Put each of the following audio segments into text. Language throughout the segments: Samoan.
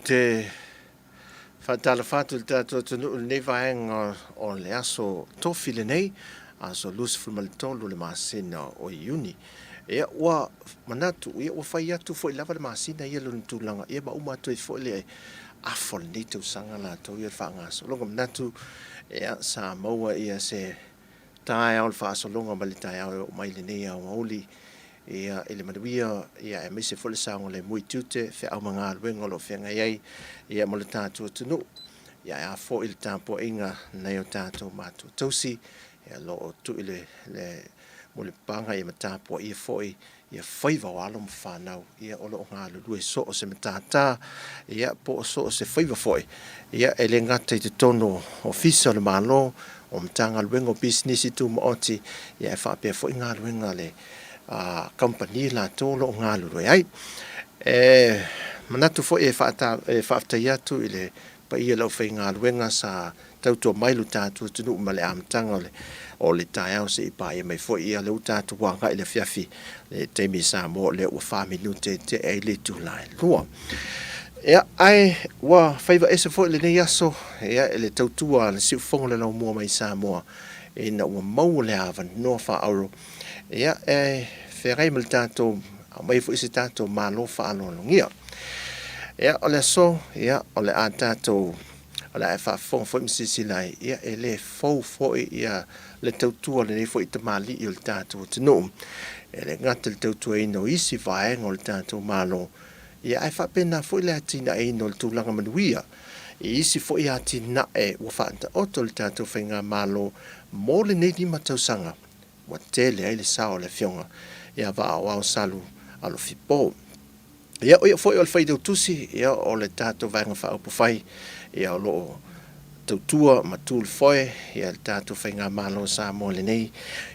te faatalofa atu i le tatou atunuu i lenei vaega o le aso Tofi lenei, aso 23 o le masina o Iuni. Ia, ua manatu, ia, ua fai atu foi lava le masina ia lona tulaga, ia ma uma atu ai foi le afa o lenei tausaga latou ia le faagasologa. Manatu, ia, sa maua ia se taeao o le faasologa mai le taeao e oo mai lenei aoauli, ia, i le manuia, ia, aemaise foi le saogalemu i tiute, feau ma galuega o lo o feagai ai, ia, ma le tatou atunuu. Ia, ae a foi le tapuaiga nai o tatou matua tausi, ia, o lo o tui le, le mulipapaga, ia, ma tapuaia foi ia faiva o alo ma fanau, ia, o lo o galulue so o se matata, ia, po o so o se faiva foi, ia, e le gata i totonu o Ofisa o le Malo, o Matagaluega o Pisinisi Tumaoti, ia, ae faapea foi galuega a le kamupani latou o lo o galulue ai. E manatu foi e faafetai atu i le paia o le aufaigaluega sa tautua mai lo tatou atunuu ma le amataga o le taeao seia paia mai foi ia lea ua tatou agai i le afiafi le taimi i Samoa o lea ua 4 minute e tea ai le itula e 2. Ia, ae ua faiva ese foi lenei aso ia i le tautua a le Siufofoga o le Laumua mai Samoa ina ua maua le avanoa faaauro ia e feagai ma le tatou aumai foi se tatou malo faaaloalogia. Ia, o le aso, ia, o le a tatou O le a e faafofoga foi ma silasila ai, ia e le fou foi ia le tautua a lenei foi tamalii o le tatou atunuu. E le gata i le tautuaina o isi vaega o le tatou Malo, ia ae faapena foi le atinaeina o le tulaga manuia i isi foi atinae ua faataoto e le tatou Faigamalo mo lenei 5 tausaga ua tele ai le sao o le Afioga ia Vaaoao Salu Alofipo. Ia, o ia foi o le failautusi, ia, o le tatou Vaega Faaupufai, ia, o lo o tautua ma tu le foe, ia, le tatou Faigamalo o Samoa lenei,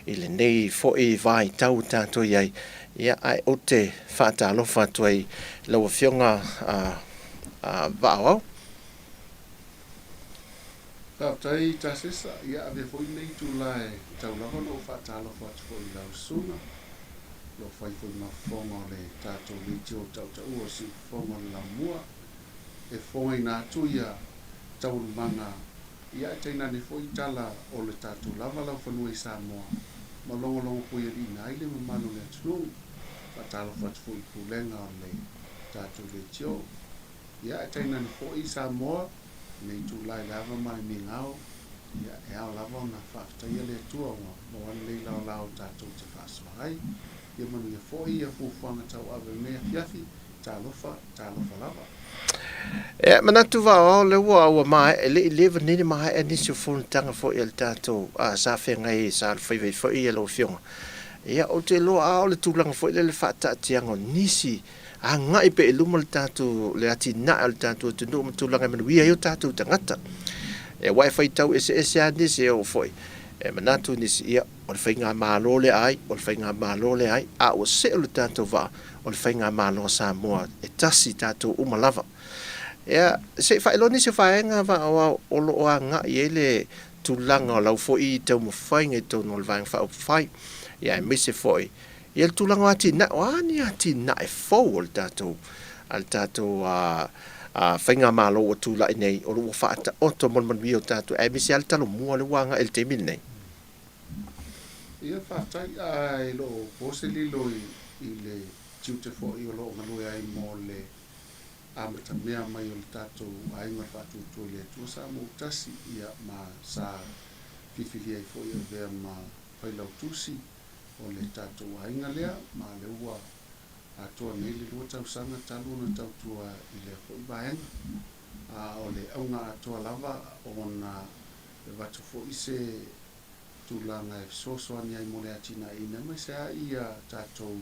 i lenei foi vaitau ua tatou i ai, ia, ae ou te faatalofa atu ai i lau Afioga a, a Vaaoao. Faafetai Tasesa, ia avea foi lenei itula e tatau lava ona ou faatalofa atu foi i lau susuga, o lo o fai foi ma fofoga o le tatou leitio tautaua o Siufofoga o le Laumua, e fofogaina atu ia taualumaga ia ae tainane foi tala o le tatou lava laufanua i Samoa ma logologo puialiiina ai le mamalu o le atunuu. Faatalofa atu foi i pulega o le tatou leitio. Ia ae tainane foi Samoa, lenei itula i le ava ma le migao, ia e ao lava ona faafetaia le Atua ua maua lenei laolao tatou te faasoa ai. Ia manuia foi ia fuafuaga tauave o lenei afiafi, talofa, talofa lava. Ia, manatu vao lea ua ua maea, e le i leva nei le maea nisi o fonotaga foi a le tatou sa feagai sa alofaiva ai foi lau Afioga. Ia, ou te iloa a o le tulaga foi lea le faataatiaga o nisi agai pea i luma le tatou, le atinae o le tatou atunuu ma tulaga e manuia ai o tatou tagata. E aua e faitau eseese lava nisi e oo foi, e manatu nisi, ia, o le faigamalo lea ai, o le faigamalo lea ai, a ua see le tatou vaa, o le faigamalo a Samoa e tasi tatou uma lava. Ia, se i faailoa nisi o vaega vaaoao o lo o agai i ai le tulaga o lau foi taumafaiga i totonu o le Vaega Faaupufai, ia aemaise foi Ia le tulaga o atinae, o a ni atinae fou o le tatou, a le tatou faigamalo ua tulai nei, o lo ua faataoto mo le manuia o tatou, aemaise lava le Talomua lea ua agai i le taimi lenei. Ia, faafetai. Ae le o po se lilo i le tiute foi o lo o galue ai mo le amatamea mai o le tatou aiga o le Faatuatua i le Atua Samoa-ua-tasi, ia, ma sa filifilia ai foi e avea ma Failautusi o le tatou aiga lea, ma o lea ua atoa nei le 2 tausaga talu ona tautua i lea foi vaega. A o le auga atoa lava ona e avatu foi se tulaga e fesoasoani ai mo le atinaeina aemaise lava ia tatou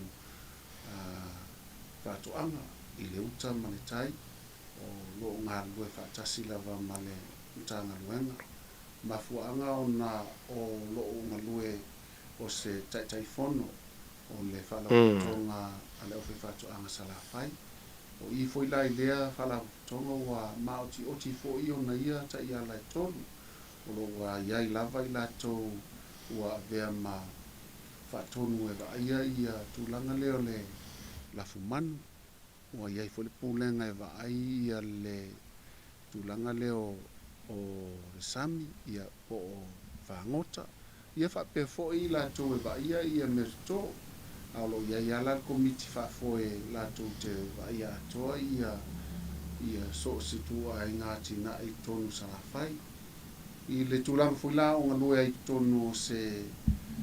faatoaga i le uta ma le tai, o lo o galulue faatasi lava ma le Matagaluega. Mafuaaga ona o lo o galue o se Taitaifono o le Faalapotopotoga a le Aufaifaatoaga Salafai. O i foi la i lea Faalapotopotoga ua maotioti foi ona ia taiala e tolu, o lo o ua i ai lava i latou ua avea ma faatonu e vaaia ia tulaga lea o le lafumanu. Ua i ai foi le pulega e vaai ia le tulaga lea o le sami ia po o fagota ia faapea foi i latou e vaaia ia mea toto. A o lo o i ai lava la le komiti faafoe latou te vaaia atoa ia ia so o se ituaiga atinae i totonu o Salafai. I le tulaga foi la o galue ai i totonu o se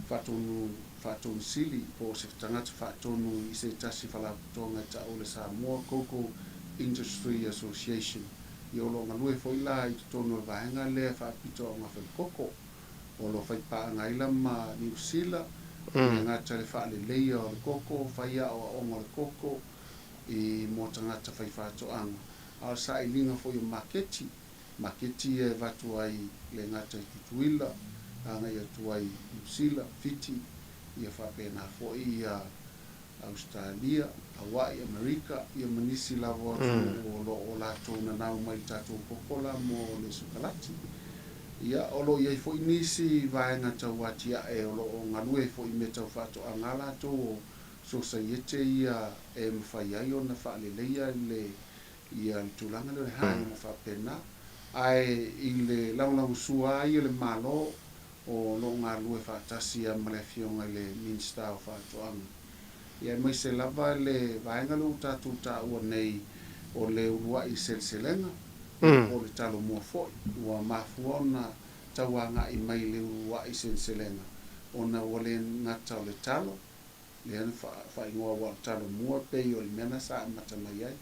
faatonu faatonu sili po o se tagata faatonu i se tasi falapotopotoga e ta'u o le Samoa Cocoa Industry Association. Ia o lo o galue foi la i totonu o le vaega lea e faapito o Gafalikoko. O lo o fai paaga ai la ma Niu Sila, e le gata i le faaleleia o le koko, fai aoaoga o le koko i mo tagata fai faatoaga, a o le sailiga foi o maketi, maketi ia e avatu ai le gata i Tutuila, agai atu ai Niu Sila, Fiti, ia faapena foi ia Ausetalia, Hawaii, Amerika, ia ma nisi lava o atunuu o lo o latou nanau mai i le tatou koko la mo le sukalati. Ia, o lo o i ai foi nisi vaega tau atiae o lo o galue ai foi i mea tau faatoaga a latou o sosaiete ia e mafai ai ona faaleleia le ia le tulaga lea o le hang ma faapena. Ae i le lagolagosua lava ia o le Malo o lo o galulue faatasi lava ma le Afioga i le Minisita o Faatoaga. Ia aemaise lava le vaega lea ua tatou taua nei o le uluai seleselega, ia po o le talomua foi. Ua mafua ona tau agai mai i le uluai seleselega ona ua le gata o le talo, lea na faaigoa aua o le talomua pei o le mea na sa amata mai ai,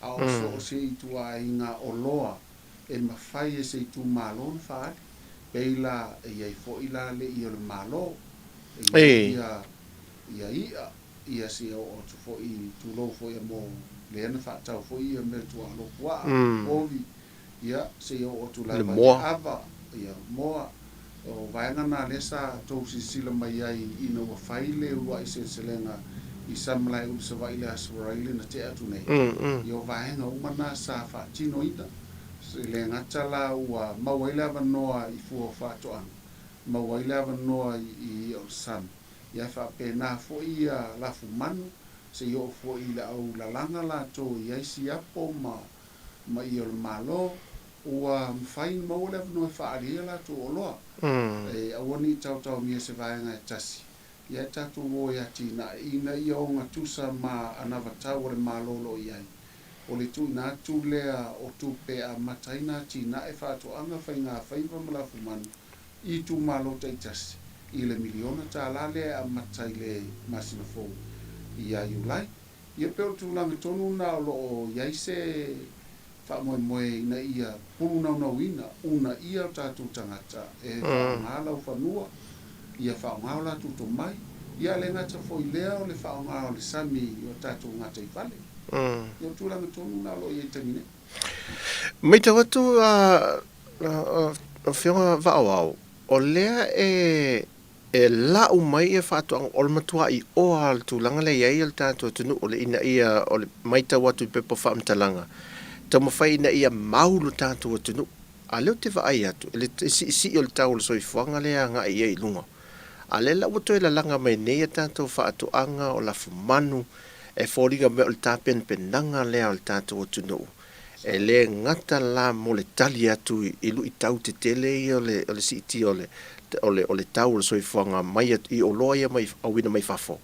a o so o se ituaiga oloa e mafai e se itumalo ona faaali, pei la e i ai foi la le ia o le Malo, e i ai ia ia i'a, ia seia oo atu foi, tulou foi mo lea na faatau foi ia mea tuaalo puaa, povi, ia seia oo atu lava i le ava, ia moa. O vaega na lea sa tou silasila mai ai ina ua fai le uluai seleselega i Samalaeulu Savaii i le Aso Faraile na tea atu nei. Ia o vaega uma na sa faatinoina, e le gata la ua maua ai le avanoa i fua o faatoaga, maua ai le avanoa i ia o le sami, ia ae faapena foi ia lafumanu seia oo foi i le au lalaga latou e i ai siapo ma ma ia o le Malo, ua mafai ona maua le avanoa e faaali ai a latou oloa. E aua ne i taotaomia se vaega e tasi, ia e tatou o e atinae ina ia ogatusa ma anavatau a le Malo o lo o i ai. O le tuuina atu lea o tupe e amata ai na atinae faatoaga, faigafaiva ma lafumanu i itumalo taitasi i le miliona tala lea e amata i le masina fou ia Iulai. Ia pei o le tulaga tonu lena o lo o i ai se faamoemoe ina ia pulunaunauina, uunaia o tatou tagata e faaaoga laufanua, ia faaaoga o latou tomai, ia a le gata foi i lea o le faaaoga o le sami i o tatou gataifale. Ia o le tulaga tonu lena o lo o i ai i le taimi nei. Matau atu a Afioga Vaaoao, o lea e E lau mai ia faatoaga, o le matua'i oa o le tulaga lea e i ai o le tatou atunuu, o le ina ia, o le matau atu i pepa o faamatalaga, taumafai ina ia mau lo tatou atunuu. A o lea ou te vaai atu i le siisii o le tau o le soifuaga lea e agai i ai i luga. A o lea la ua toe lalaga mai nei a tatou faatoaga o lafumanu, e foliga mai o le tapenapenaga lea o le tatou atunuu. E le gata la mo le tali atu i luitau tetele ia o le siitia o le tau o le soifuaga mai i oloa ia mai auina mai fafo. O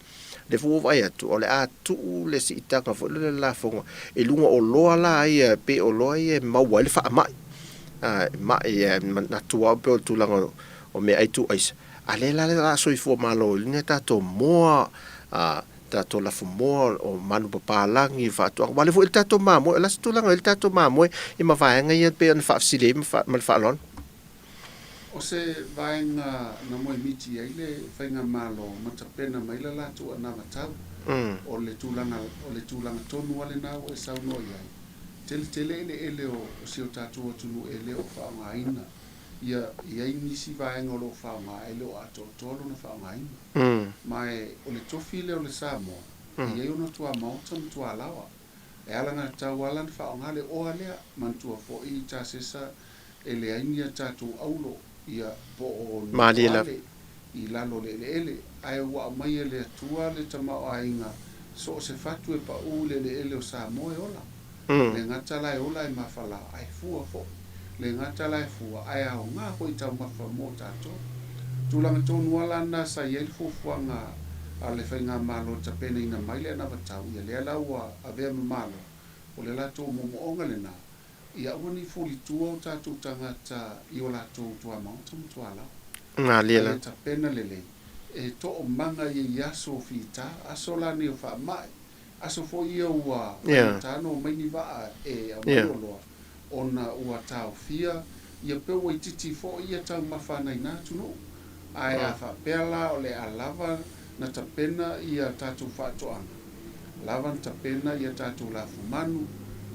lea foi ua ou vaai atu, o le a tuu le siitaga foi lea o le lafoga i luga o oloa la ia e pei o oloa ia e maua ai le faamai. Mai e manatu lava pei o le tulaga o meaai tuuaisa, a o lea la o le a soifua maloloina tatou moa, tatou lafumoa, o manupapalagi, faatoaga. Aua o lea foi e i ai le tatou mamoe. O le a se tulaga o i ai le tatou mamoe i ma vaega ia pei ona faafesili ai ma le faaaloalo? O se vaega na moemiti i ai le Faigamalo ma tapena mai le latou anavatau, o le tulaga, o le tulaga tonu lava lena ua e saunoa i ai. Tele tele eleele o si o tatou atunuu e le o faaaogaina. Ia, e i ai nisi vaega o lo o faaaoga ae le o atoatoa lona faaaogaina. Ma e o le tofi lea o le Samoa, e i ai ona tuamaota ma tualaoa. E alagatatau lava la ona faaaoga le oa lea. Manatua foi Tasesa e leai ni a tatou aulo, ia, po o ni toale i lalo o le eleele. Ae ua aumai e le Atua le tamaoaiga So o se fatu e paʻū i le eleele o Samoa e ola. E le gata la e ola e mafala ae fua foi. E le gata la e fua ae aoga foi i taumafa mo tatou. Tulaga tonu lava la na sa i ai le fuafuaga a le Faigamalo e tapenaina mai le anavatau, ia lea la ua avea ma Malo, o le latou moomooga lena, ia aua ne i folitua o tatou tagata i o latou tuamaota ma tualaoa. Malie A la. ia tapena lelei, e toomaga ia i aso fita, aso la nei o faamai, Aso foi ia ua faigata ona omai ni vaa e aumai oloa ona ua taofia ia pe ua itiiti foi ia taumafa ana i na atunuu. Ae a faapea la o le a lava na tapena ia tatou faatoaga, lava na tapena ia tatou lafumanu,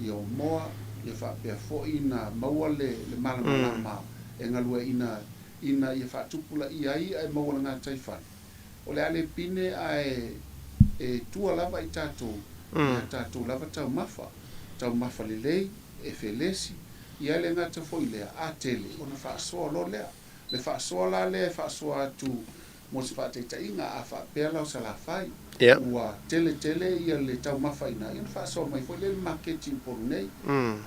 ia omoa, ia faapea foi na maua le le malamalama e galueaina ina ia faatupulaia ai i'a e maua le gataifale. O le a le pine ae e tua lava i tatou i a tatou lava taumafa, taumafa lelei, e felesi, ia le gata foi lea, a tele ona faasoa loa lea. Le faasoa la lea e faasoa atu mo se faataitaiga, a faapea la o Salafai, ua tele tele ia le taumafa i ina, ia ona faasoa mai foi lea i le maketi i Upolu nei.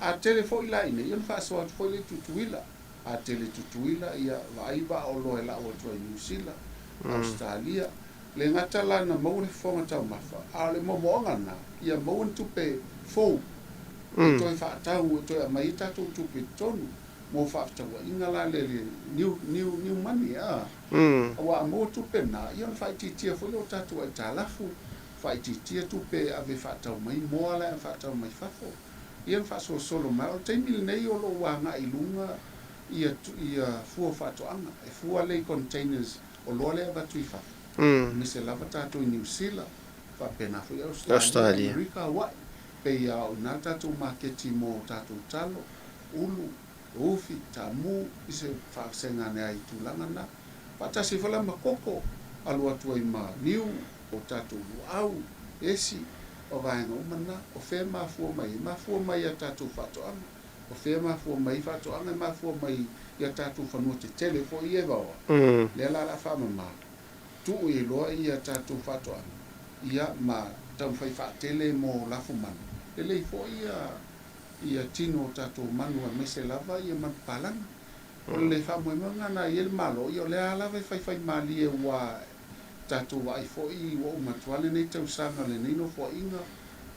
A tele foi la i inei, ia ona faasoa atu foi lea i Tutuila. A tele i Tutuila, ia vaai vaa oloa e lau atu ai Niu Sila, Ausetalia. Le gata la na maua le fofoga taumafa, a o le moomooga lena, ia maua ni tupe fou e toe faatau, e toe aumai ai tatou tupe i totonu mo faafetauaiga la le le new, new, new money, a. Aua a maua tupe na, ia ona faaitiitia foi lea o tatou aitalafu, faaitiitia tupe e ave e faatau mai moa la e faatau mai fafo, ia ona faasolosolo mai. O le taimi lenei o lo o ua agai i luga ia, ia fua o faatoaga, e fua lea i containers oloa lea e avatu i fafo, aemaise lava tatou i Niu Sila, faapena foi Ausetalia, Amerika, Hawaii, pei a o i ina le tatou maketi mo tatou talo, ulu, ufi, taamu, i se faavasega ane ai i tulaga na. Faatasi ai foi la ma koko, alu atu ai ma niu, o tatou luau, esi, o vaega uma na. O fea e mafua mai ai? E mafua mai i a tatou faatoaga. O fea e mafua mai ai faatoaga? E mafua mai i a tatou fanua tetele foi ia e vaoa, lea la o le a faamama, tuu i ai loa ia tatou faatoaga, ia ma taumafai faatele mo lafumanu. Lelei foi ia ia tino o tatou manu aemaise lava ia manu palagi. O le faamoemoega na i ai le Malo, ia o lea lava e faifai malie ua tatou vaai foi ua uma atu lava lenei tausaga lenei nofoaiga,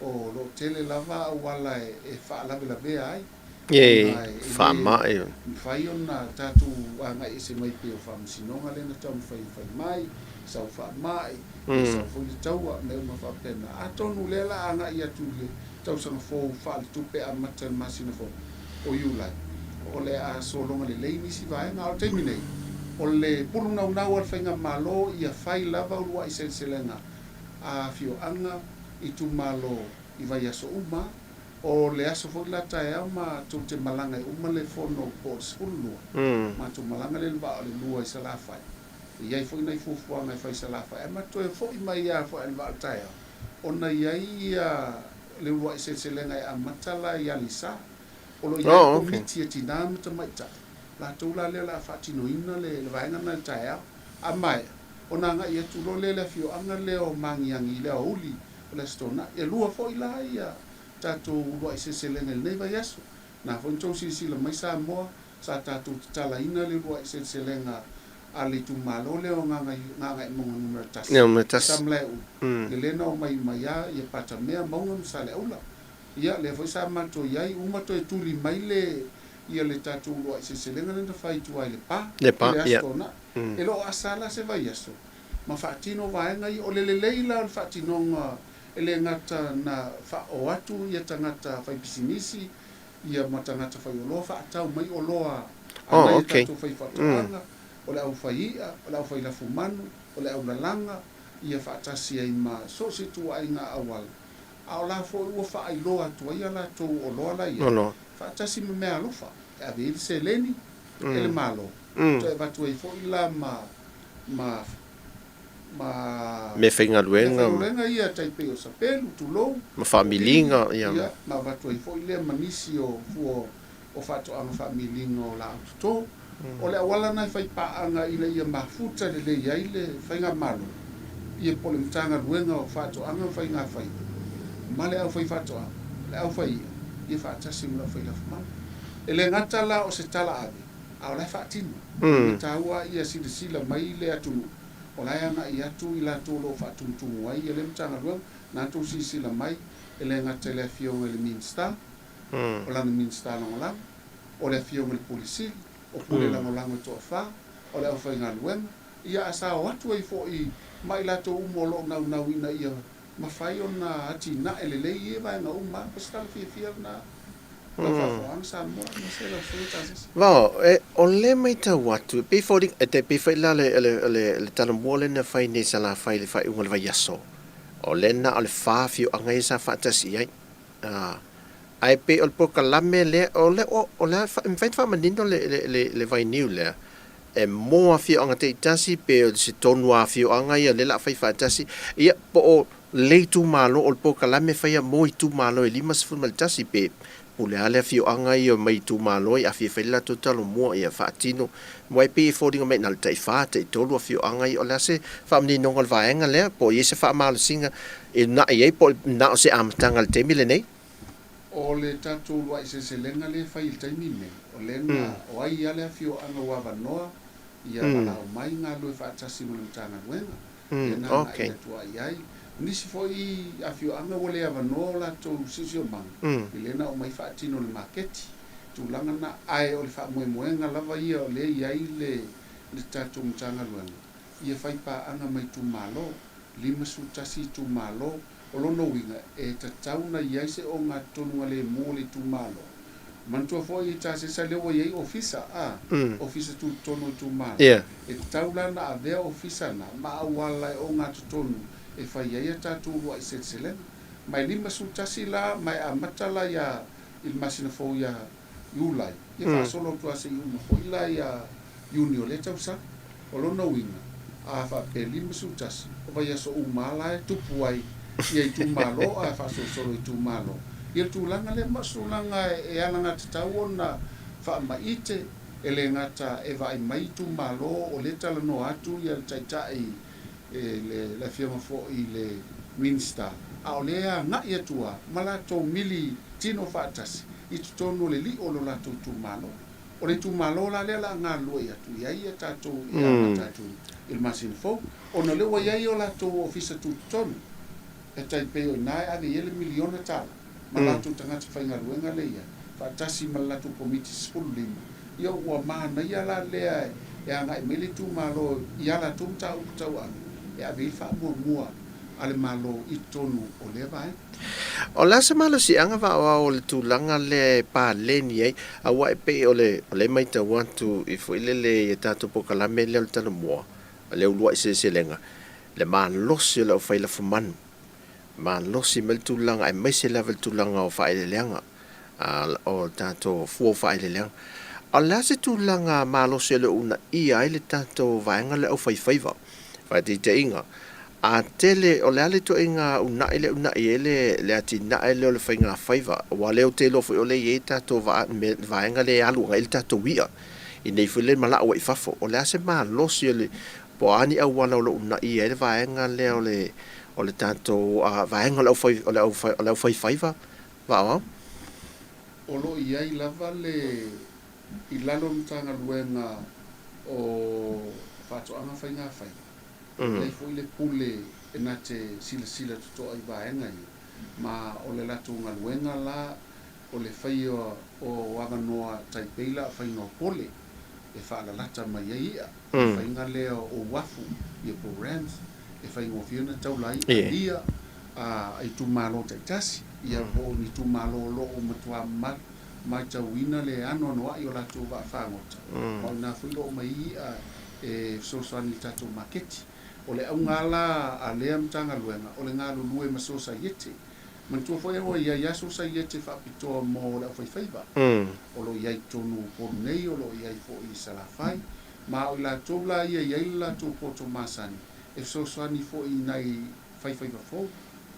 O lo o tele lava auala e faalavelavea ai, ona e le mafai ona tatou agai ese mai pei o faamasinoga lea na taumafai e fai mai, sau faamai, sau foi le taua, mea uma faapena. Atonu o lea o le a agai atu i le tausaga fou faaletupe amata i le masina fou o Iulai, o le a sologa lelei nisi vaega. A o le taimi nei, o le pulu naunau a le Faigamalo ia fai lava uluai seleselega a afioaga, itumalo i vaiaso uma. O le aso foi la taeao matou te malaga e uma le fono po o le 12, matou malaga lea i le vaa o le 2 i Salafai. E i ai foi nai fuafuaga e fai i Salafai, ae matou toe foi mai lava foi i le vaa o le taeao, ona e i ai ia le uluai seleselega e amata la i Aleisa. O lo o i ai le komiti a tina ma tamaitai, latou la lea o le a faatinoina le vaega lena i le taeao. A maea, ona agai atu loa lea i le afioaga lea o Magiagi i le aoauli o le Aso Toonai. E lua foi la ia tatou uluai seleselega i lenei vaiaso. Na foi na tou silasila mai Samoa, sa tatou tatalaina le uluai seleselega a le itumalo lea o Gagaemauga Numera 1 i Samalaeulu, le lea na omai mai a ia Patamea, Mauga ma Saleaula. Ia, lea foi sa matou i ai, uma toe tuli mai le ia le tatou uluai seleselega lea na fai i tua i Lepa, i le Aso Toonai. E le o asa la se vaiaso ma faatino vaega ia. O le lelei la o le faatinoga e le gata na faaoo atu ia tagata faipisinisi ia ma tagata faioloa faatau mai oloa a nai a tatou faifaatoaga, o le aufai i'a, o le aufai lafumanu, o le aulalaga, ia faatasi ai ma so o se ituaiga auala. A o la foi ua faailoa atu ai a latou oloa la i ai, faatasi ma meaalofa e ave ai le seleni e le Malo, toe avatu ai foi la ma ma ma meafaigaluega meafaigaluega ia tai pei o sapelu, tulou, ma faamiliga, ia. Ia, ma avatu ai foi lea ma nisi o fua o faatoaga faamiliga o laau toto. O le auala lena e fai paaga ina ia mafuta lelei ai le faigamalo Ia po o le Matagaluega o Faatoaga ma Faigafaiva ma le aufaifaatoaga, le aufai-i'a, ia faatasi ma le aufailafumanu. E le gata la o se tala ave, a o la e faatino. O le mea taua ia silasila mai le atunuu, o la e agai atu i latou o lo o faatumutumu ai ia lea Matagaluega, na tou silasila mai, e le gata i le Afioga i le Minisita, o lana Minisita Lagolago, o le Afioga i le Pule Sili, o Pule Lagolago e toafa, o le aufaigaluega, ia a sao atu ai foi ma i latou uma o lo o naunau ina ia mafai ona atinae lelei ia vaega uma, o se tala fiafia lena lau faafofogaaga Samoa aemaise lau Susuga Tasese. Vao, o lea matau atu, e pei foi, e tai pei foi la le, le, le, le talomua lea na fai nei i Salafai i le faaiuga o le vaiaso, o lea na o le fa afioaga ia sa faatasi i ai. Ae pei o le polokalame lea, o le, o le a, e mafai ona faamanino le, le, le, le vainiu lea, e mo afioaga taitasi pe o se tonu a afioaga ia lea o le a fai faatasi, ia, po o le itumalo, o le polokalame faia mo itumalo e 51 pe po o le a le afioaga ia mai itumalo ai a fia fai le latou talomua ia faatino. Aua e pei e foliga mai na o le taifa, taitolu afioaga ia, o le a se faamaninoga o le vaega lea, po o i ai se faamalosiga e uunai ai po o na o se amataga i le taimi lenei? O le tatou uluai seleselega lea e fai i le taimi lenei, o lea na o ai lava le afioaga ua avanoa ia valaau mai galulue faatasi ma le Matagaluega, lea na agai atu ai i ai. O nisi foi afioaga ua le avanoa o latou siosiomaga, i lea na aumai faatino i le maketi, tulaga na. Ae o le faamoemoega lava ia o lea e i ai le le tatou Matagaluega, ia fai paaga ma itumalo, 51 itumalo. O lona uiga, e tatau ona i ai se ogatotonugalemu o le itumalo. Manatua foi i Tasesa lea ua i ai ofisa, a, ofisa tutotonu o itumalo. E tatau la ona avea ofisa na ma auala e ogatotonu e fai ai a tatou uluai seleselega. Ma e 51 la, ma e amata la ia i le masina fou ia Iulai, ia faasolo atu lava seia uma foi la ia Iuni o lea tausaga. O lona uiga, a faapea 51, o vaiaso uma lava la e tupu ai ia itumalo ae faasolosolo itumalo. Ia le tulaga lea ma o se tulaga e alagatatau ona faamaite, e le gata e vaai mai itumalo o lea e talanoa atu ia le Taitai le le Afioga foi i le Minisita, a o lea e agai atu lava ma latou mili tino faatasi i totonu o le lio o lo latou itumalo. O le itumalo la lea o le a galulue atu i ai tatou e amata atu i le masina fou, ona o lea ua i ai o latou ofisa tutotonu, e tai pei o i ina e ave i ai le miliona tala ma latou tagata faigaluega lea e i ai, faatasi ma le latou komiti 15. Ia ua manaia la lea e agai mai le itumalo i a latou mataupu tauave e ave i ai le faamuamua a le Malo i totonu o lea vaega. O le a se malosiaga faaauau o le tulaga lea e paleni ai, aua e pei o le, o lea e matau atu i foi lele i a tatou polokalame lea o le Talomua, le uluai seleselega, le malosi o le aufai lafumanu, malosi mai le tulaga aemaise lava i le tulaga o faaeleeleaga, o tatou fua o faaeleeleaga. A o le a se tulaga malosi o le uunaia ai le tatou vaega lea aufaifaiva? Faataitaiga, a tele, o le a le ituaiga uunai lea e uunai ai le, le atinae lea o le faigafaiva, aua o lea ou te iloa foi o lea e i ai tatou vaega lea e alu agai i le tatou i'a i nei foi lea mala'u ai i fafo. O le a se malosi o le, po o a ni auala o lo o uunaia ai le vaega lea o le, o le tatou vaega o le aufai, o le aufai, o le aufaifaiva Vaaoao? O lo o i ai lava le i lalo o le Matagaluega o Faatoaga ma Faigafaiva, e i ai foi le pule e na te silasila totoa i vaega ia, ma o le latou galuega la o le faia o avanoa tai pei la o faiga o pole e faalalata mai ai i'a, le faiga lea o uafu ia po o ramps e faigofie ona taula ai alia a itumalo taitasi, ia po o ni itumalo o lo o matua matauina le anoanoai o latou vaa fagota, ma o ina foi o lo o omai i'a e fesoasoani i le tatou maketi. O le auga la a lea Matagaluega, o le galulue ma sosaiete. Manatua foi ua i ai lava sosaiete faapitoa mo le aufaifaiva, o lo o i ai i totonu o Upolu nei, o lo o i ai foi i Salafai, ma o i latou la ia e i ai le latou poto masani e fesoasoani foi i nai faifaiva fou,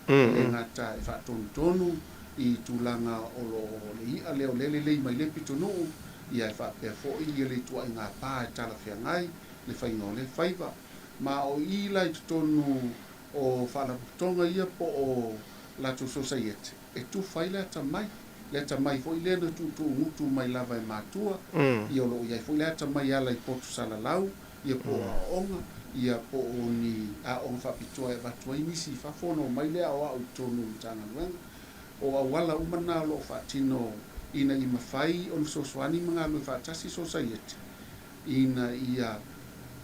e le gata e faatonutonu i tulaga o lo o le i'a lea o lea e lelei mai lea pitonuu, ia e faapea foi ia le ituaiga pa e talafeagai le faiga o lea faiva. Ma o i la i totonu O faalapotopotoga ia po o latou sosaiete e tufa ai le atamai, le atamai foi lea na tuutuugutu mai lava e matua, ia o lo o i ai foi le atamai e ala i potu salalau, ia po o aoaoga, ia po o ni aoga faapitoa e avatu ai nisi i fafo ona omai lea aoao i totonu o Matagaluega. O auala uma na o lo o faatino ina ia mafai ona fesoasoani ma galulue faatasi sosaiete ina ia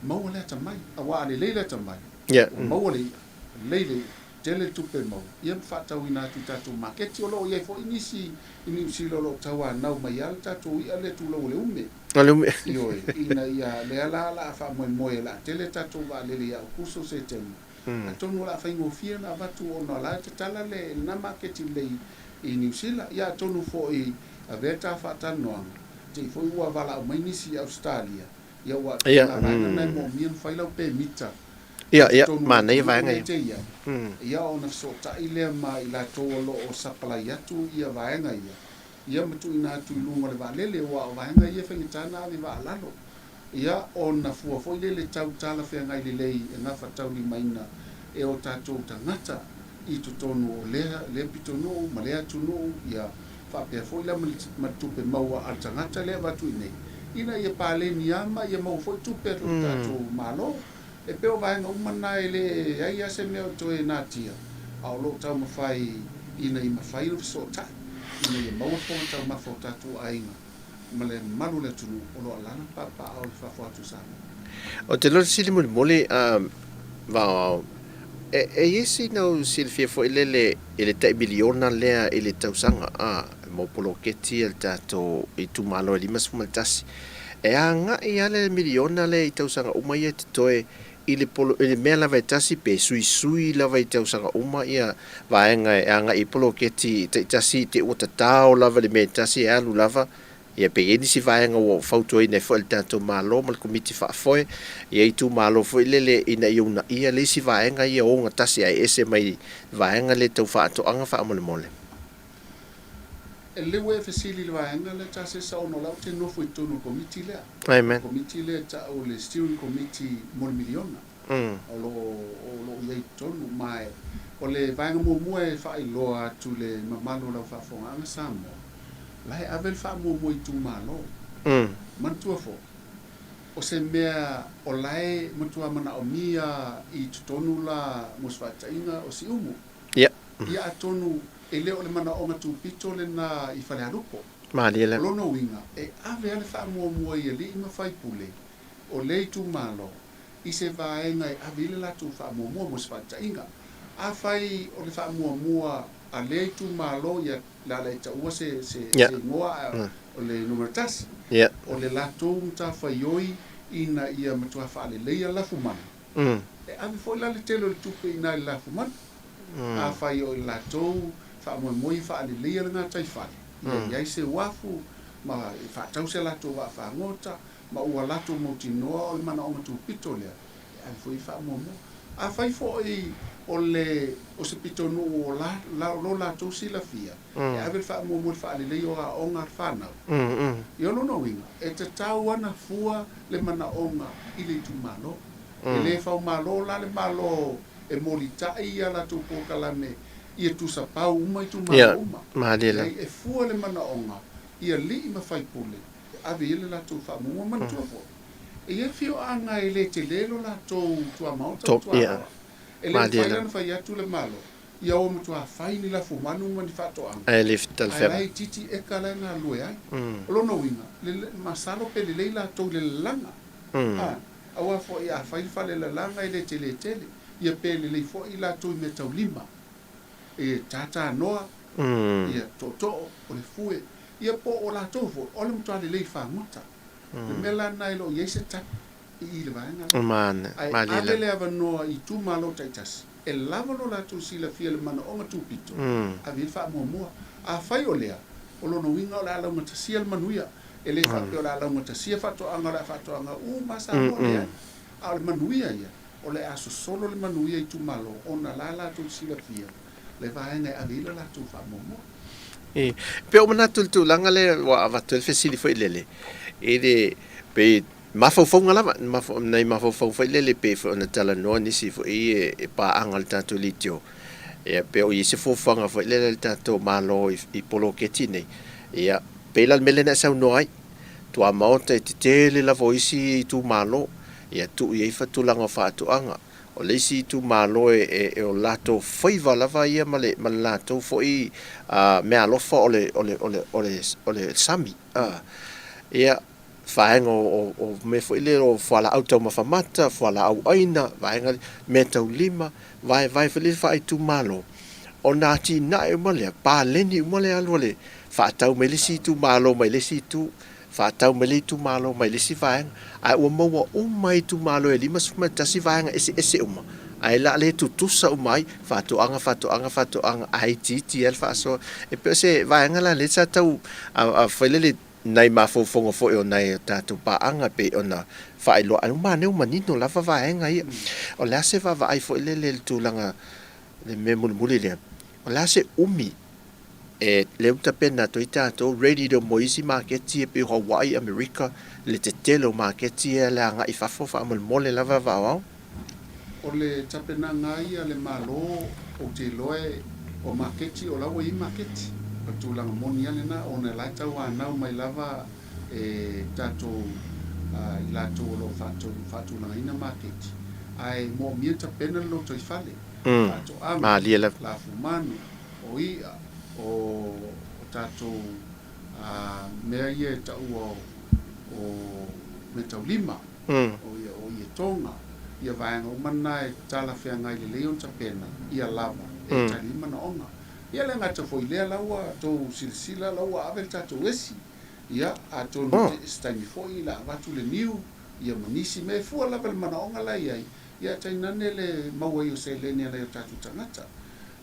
maua le atamai, aua a lelei le atamai, ua maua le i'a, lelei le i'a, tele le tupe e maua, ia ma faatauina atu i tatou maketi. O lo o i ai foi nisi i Niu Sila o lo o tauanau mai lava le tatou i'a lea tulou o le ume. O le ume. Ioe, ina ia, lea la o le a faamoemoe o le a tele tatou vaalele ia Aokuso, Setema, atonu o le a faigofie ona avatu ona o la e tatala le, lena maketi lelei i Niu Sila. Ia atonu foi avea ta faatalanoaga, te i foi ua valaau mai nisi i Ausetalia, ia ua Ia, na vaega na e moomia ona fai lau pemita Ia, i ia, totonu o le manaia atunuu vaega lea e ia. te i ai, ia ona fesootai lea ma i latou o lo o sapalai atu ia vaega ia, ia ma tuuina atu i luga o le vaalele, aua o vaega ia e faigata ona ave vaa lalo. Ia, ona fua foi lea i le tau talafeagai lelei e gafataulimaina e o tatou tagata i totonu o lea lea pitonuu ma lea atunuu, ia faapea foi la ma le tupe maua a le tagata lea e avatu i inei, ina ia paleni lava ma ia maua foi tupe a lo tatou Malo. E pei o vaega uma na e leai lava se mea o toe natia, a o lo o taumafai ina ia mafai ona fesootai, ina ia maua le fofoga taumafa o tatou aiga ma le mamalu o le atunuu o lo o alaala ma papaaao i fafo atu o Samoa. Ou te iloa le fesili mulimuli, Vao, e i ai sina ou silafia foi lele i le tai miliona lea i le tausaga, a, mo poloketi a le tatou itumalo e 51. E agai lava le miliona lea i tausaga uma ia e totoe i le polo, i le mea lava e tasi pe suisui lava i tausaga uma ia vaega e agai i poloketi taitasi te ua tatao lava i le mea e tasi e alu lava ia pe i ai nisi vaega ua fautuaina ai foi e le tatou Malo ma le Komiti Faafoe ia itumalo foi lele ina ia uunaia le isi vaega ia ogatasi ae ese mai vaega lea tau faatoaga faamolemole. E lelei ua e fesili i le vaega lea Tasesa ona o la ou te nofo i totonu o le komiti lea. Amen. O le komiti lea e tau o le Steering Committee mo le miliona. O lo o lo o i ai i totonu. Ma o le vaega muamua e faailoa atu i le mamalu o lau faafofogaaga Samoa, o la e ave le faamuamua i itumalo. Manatua foi, o se mea o la e matua manaomia i totonu la mo se faataitaiga o Siumu. Ia. Ia atonu e le o le manaoga tupito lena i Falealupo. Malie O lea. lona uiga, e ave lava le faamuamua i alii ma faipule o lea itumalo i se vaega e ave i ai le latou faamuamua mo se faataitaiga. Afai o le faamuamua a lea itumalo ia le a le taua se se Ia. se igoa a o le numera tasi, Ia. o le latou matafaioi ina ia matua faaleleia lafumanu, E ave foi la le tele o le tupe i ina i le lafumanu. Afai o i latou faamoemoe e faaleleia le gataifale, ia i ai se uafu ma e faatau se latou vaa fagota ma ua latou mautinoa o le manaoga tupito lea, e ave foi e faamuamua. Afai foi o le o se pitonuu o la, la, lo latou silafia, e ave le faamuamua i le faaleleia o aoga a le fanau. Ia o lona uiga, e tatau ana fua le manaoga i le itumalo. E le faumalo la le Malo e molitai i a latou polokalame ia tusa pau uma itumalo uma. Leai, e fua le manaoga i alii ma faipule e ave i ai le latou faamuamua. Manatua foi, e i ai afioaga e le tele lo latou tuamaota ma tuaroa. E le mafai la ona fai atu le Malo ia ua matua fai ni lafumanu ma ni faatoaga, Ae le ae la e itiiti eka la e galulue ai. O lona uiga, masalo pe lelei latou i le lalaga. Aua foi a fai le fale lalaga e le tele tele, ia pe lelei foi i latou i mea taulima, e tātānoa, ia tootoo, o le fue, ia po o latou foi, o le matua lelei fagota. O le mea la lena e le o i ai se tali i i le vaega lea. Ae ave le avanoa i itumalo taitasi e lava lo latou silafia i le manaoga tupito, ave i ai le faamuamua. Afai o lea, o lona uiga o le a laugatasia le manuia. E le faapea o le a laugatasia faatoaga, o le a faatoaga uma lava Samoa, leai. A o le manuia ia, o le a sosolo le manuia i itumalo ona la latou silafia le vaega e ave i ai le latou faamuamua. E pei ua manatu i le tulaga lea ua avatu ai le fesili foi lele, i le, pei Mafaufauga lava, nai mafaufauga foi lele pei foi ona talanoa nisi foi e paaga i le tatou leitio, ia pe o i ai se fuafuaga foi lele a le tatou Malo i poloketi nei. Ia, pei la o le mea lea na e saunoa ai, tuamaota e tetele lava o isi itumalo, ia tuu i ai tulaga o faatoaga. O le isi itumalo e o latou faiva lava ia ma le latou foi meaalofa o le sami. Ia, vaega o mea foi lea o fualaau taumafa mata, fualaau aina, vaega meataulima, vaevae foi lea faaitumalo, ona atinae uma lea, paleni uma le alu a le faatau mai le isi itumalo mai le isi itu, faatau mai le itumalo mai le isi vaega, ae ua maua uma e itumalo e 51 vaega eseese uma, ae la le tutusa uma ai, faatoaga, faatoaga, faatoaga, ae itiiti ai le faasoa. E pei o se vaega la lea sa tau foi lele nai mafaufauga foi o nai o tatou paaga e pei ona faailoa, ae ua manaia ua manino lava vaega ia. O le a se vaavaai foi lele i le tulaga, le mea mulimuli lea, o le a se umi e lea ua tapena atu ai tatou ready to mo isi maketi e pei o Hawaii, Amerika, le tetele o maketi ia le agai i fafo faamolemole lava Vaaoao. O le tapenaga ai a le Malo, ou te iloa e o maketi, o la ua i ai maketi. O le tulaga moni lava lena, ona o la e tauanau mai lava e tatou i latou o lo o faatulagaina maketi. Ae moomia tapena le lotoifale, faatoaga, lafumanu, o i'a, o tatou mea ia e taua o meataulima, o ietoga, ia vaega uma na e talafeagai lelei ona tapena ia lava e tali ai manaoga. Ia le gata foi i lea, la ua tou silasila la ua ave le tatou esi, ia atonu se taimi foi la avatu le niu, ia ma nisi mea e fua lava i le manaoga la e i ai, ia tainane le maua ai o seleni a nai o tatou tagata.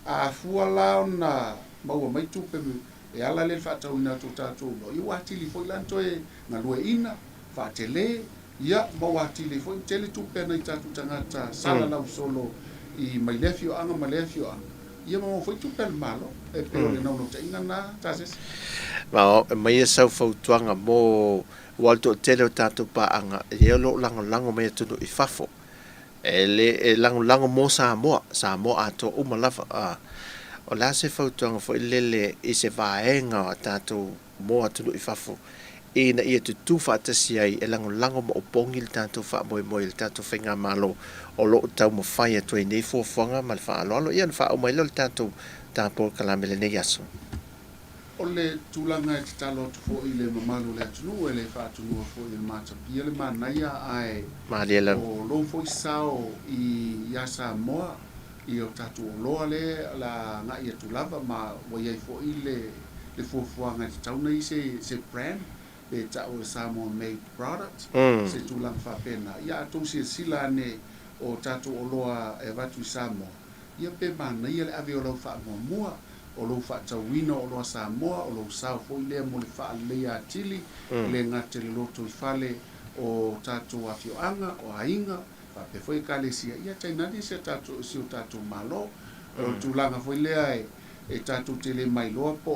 A fua la ona maua mai tupe e ala lea i le faatauina atu o tatou oloa, ia ua atili foi la ona toe galueaiina, faatele, ia ma ua atili ai foi ona tele tupe a nai tatou tagata salalau solo i mai lea afioaga ma lea afioaga, ia ma maua foi tupe a le Malo. E pei o le naunautaiga lena, Tasese. Ma aumai sau fautuaga mo aua o le toatele o tatou paaga ia o lo o lagolago mai atunuu i fafo. E le e lagolago mo Samoa, Samoa atoa uma lava. A o le a se fautuaga foi lele i se vaega o tatou mo atunuu i fafo ina ia tutū faatasi ai e lagolago ma opogi le tatou faamoemoe i le tatou faigamalo o lo o taumafai atu ai nei fuafuaga ma le faaaloalo ia ona faauma ai lea o le tatou polokalame i lenei aso. O le tulaga e tatalo atu foi i le mamalu o le atunuu, e le faatunua foi e le matapia le manaia, ae o lou foi sao ia Samoa i o tatou oloa lea o le a agai atu lava, ma ua i ai foi le fuafuaga e tatau ona i ai se brand pe tau o le Samoa Made Product, se tulaga faapena. Ia a outou silasila ane o tatou oloa e avatu i Samoa, Ia pe manaia le ave o lau faamuamua, o lou faatauina o oloa Samoa, o lou sao foi lea mo le faaleleia atili, e le gata i le lotoifale o tatou afioaga, o aiga, faapea foi Ekalesia, ia tainane si o tatou Malo. O le tulaga foi lea e tatou te le mailoa po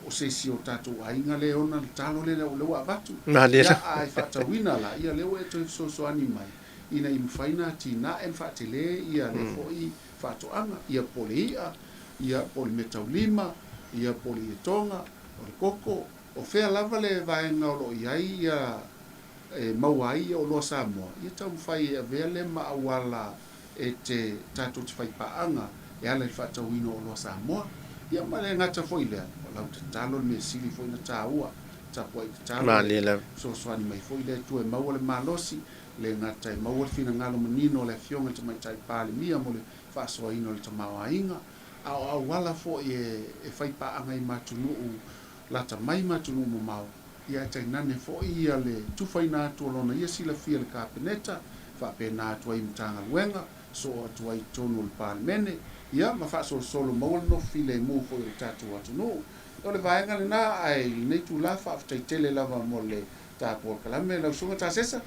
o se isi o tatou aiga lea e ona le talo lea ua avatu, ia a e faatauina la, ia lea ua e toe fesoasoani mai ina ia mafai ona atinae ma faatele ia lea foi faatoaga, ia po o le i'a, ia po o le meataulima, ia po o le ietoga, o le koko, o fea lava le vaega o lo o i ai ia e maua ai ia oloa Samoa, ia taumafai e avea lea ma auala e te tatou te faipaaga e ala i le faatauina o oloa Samoa. Ia ma le gata foi i lea, o lau tatalo le mea sili foi ona taua, tapuai tatalo e fesoasoani mai foi le Atua e maua le malosi le gata e maua le finagalo manino o le Afioga i le Tamaitai Palemia mo le faasoaina o le tamaoaiga, a o auala foi e faipaaga ai ma atunuu lata mai ma atunuu mamao, ia ae tainane foi ia le tufaina atu o lona ia silafia i le Kapeneta, faapena atu ai i Matagaluega, soo atu ai i totonu o le Palemene, ia ma faasolosolo maua le nofo filemu foi o le tatou atunuu. O le vaega lena, ae i lenei itula, faafetai tele lava mo le Ta polokalame lau susuga Tasesa.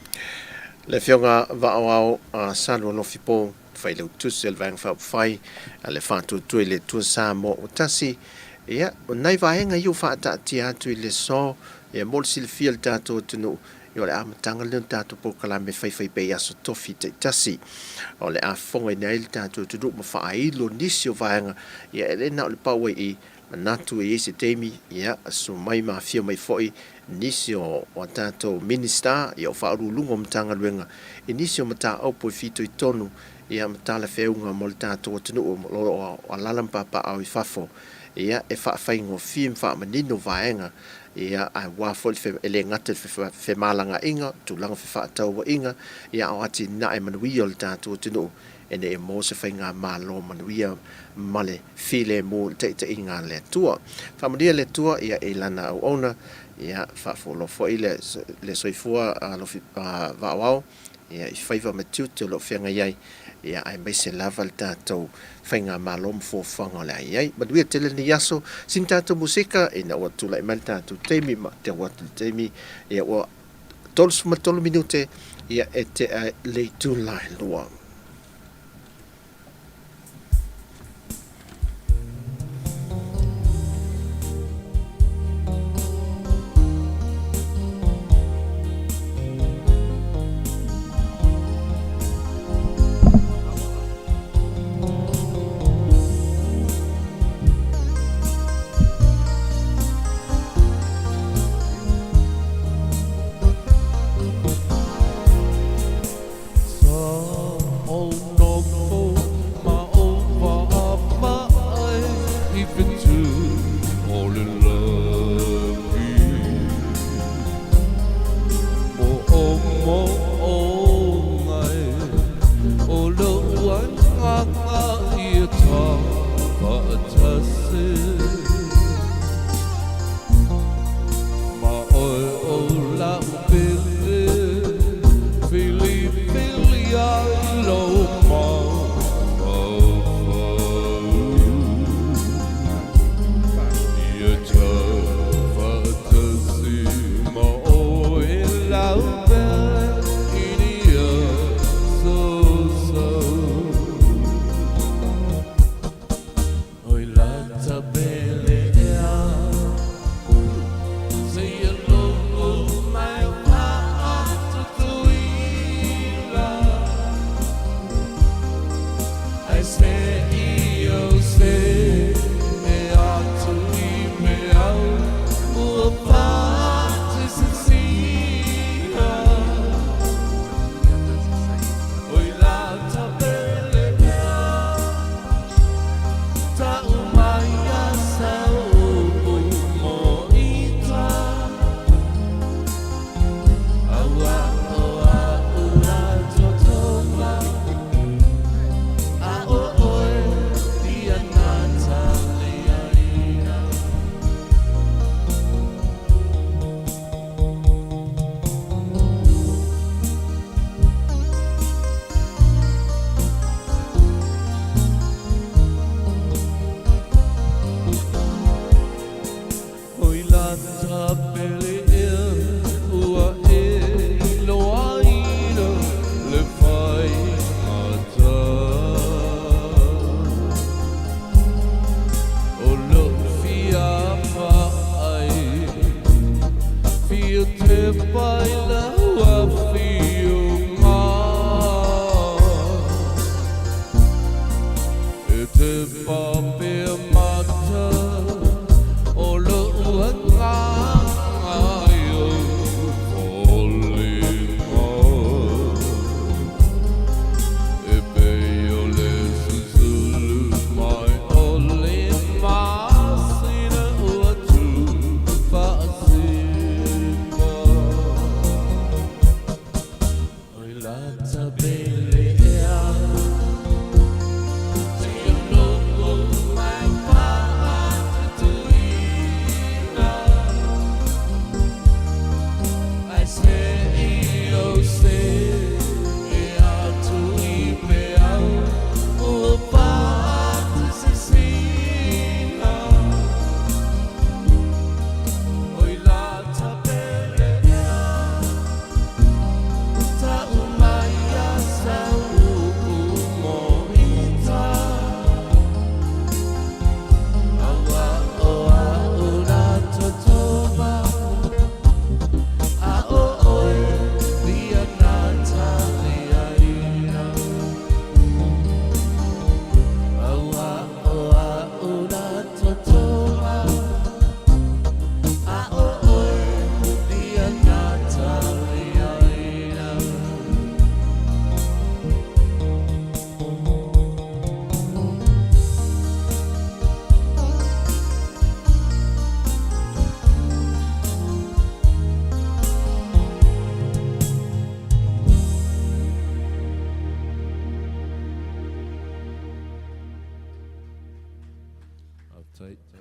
Le Afioga Vaaoao Salu Alofi Po, Failautusi o le Vaega Faaupufai a le Faatuatua i le Atua Samoa ua tasi. Ia, o nai vaega ia ua faataatia atu i le aso, ia mo le silafia e le tatou atunuu, Ia o le amataga lenei o le tatou polokalame e faifai pea i aso tofi taitasi. O le a fofogaina ai le tatou atunuu ma faailo nisi o vaega, ia e le na o le pau ai i i, manatu e i ai se taimi, ia susu mai ma afio mai foi nisi o a tatou Minisita, ia o Faauluuluga o Matagaluega i nisi o mataupu e fitoitonu ia ma talafeauga mo le tatou atunuu o lo o alaala ma papaaao i fafo, ia e faafaigofie ma faamanino vaega, ia aua foi le e le gata i le femalagaaiga, tulaga o fefaatauaiga, ia a o atinae manuia o le tatou atunuu ina ia maua se faigamalo manuia ma le filemu i le taitaiga a le Atua. Faamanuia le Atua ia i lana auauna, ia faafualoa foi le soifua alofi vaaoao ia i faiva ma tiute o lo o feagai ai, ia aemaise lava le tatou faigamalo ma fuafuaga o le a i ai. Manuia tele lenei aso, sina tatou musika ina ua tulai mai le tatou taimi ma te au atu i le taimi, ia ua 33 minute ia e tea le itula e 2. Faafetai.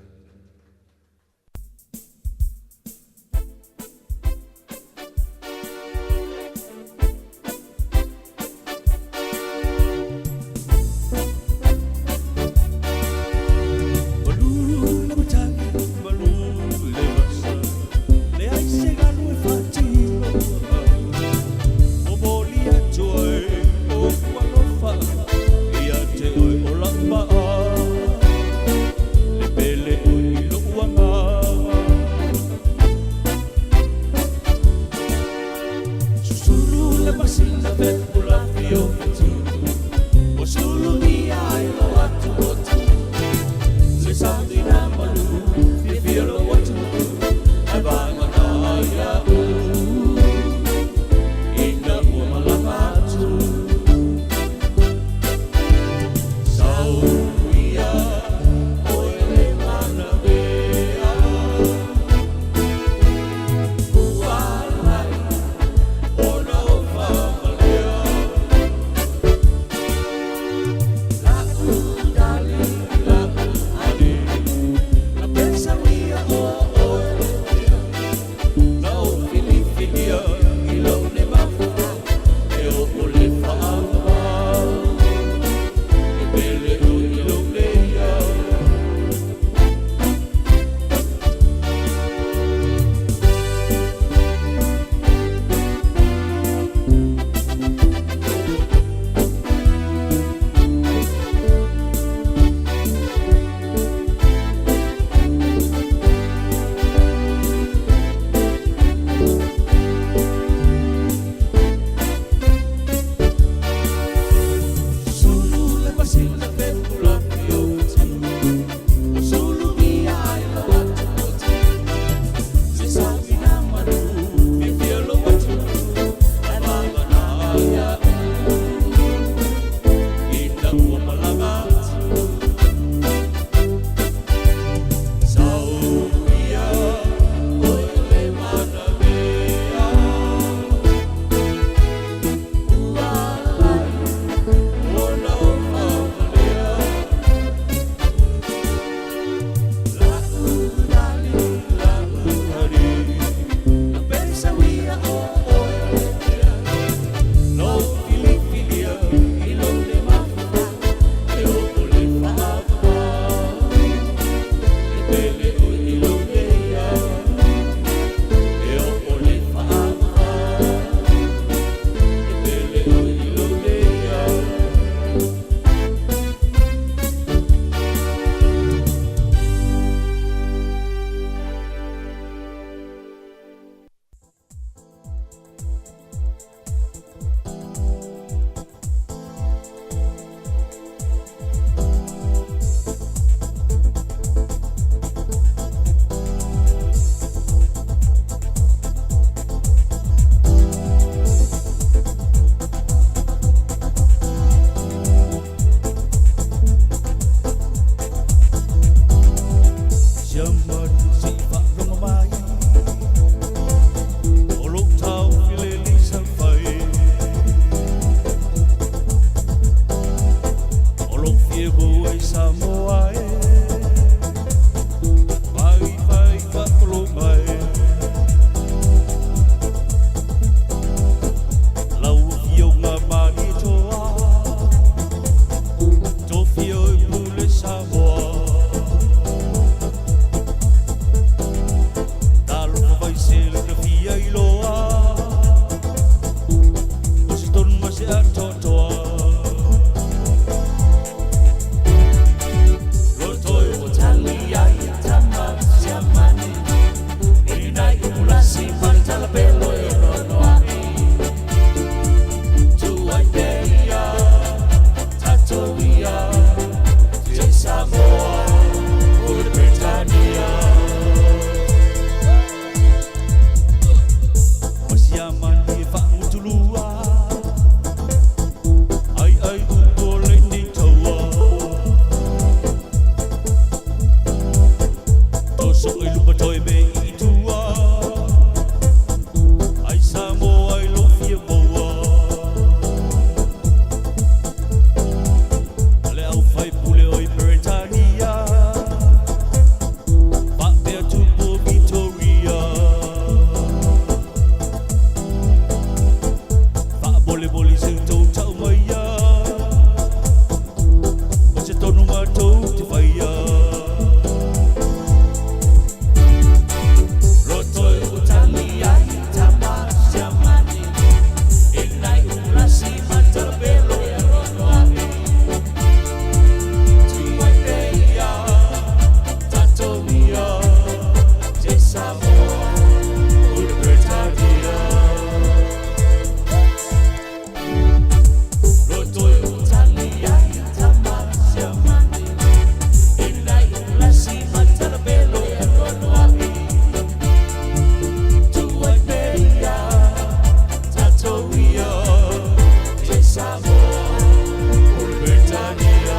Peretania.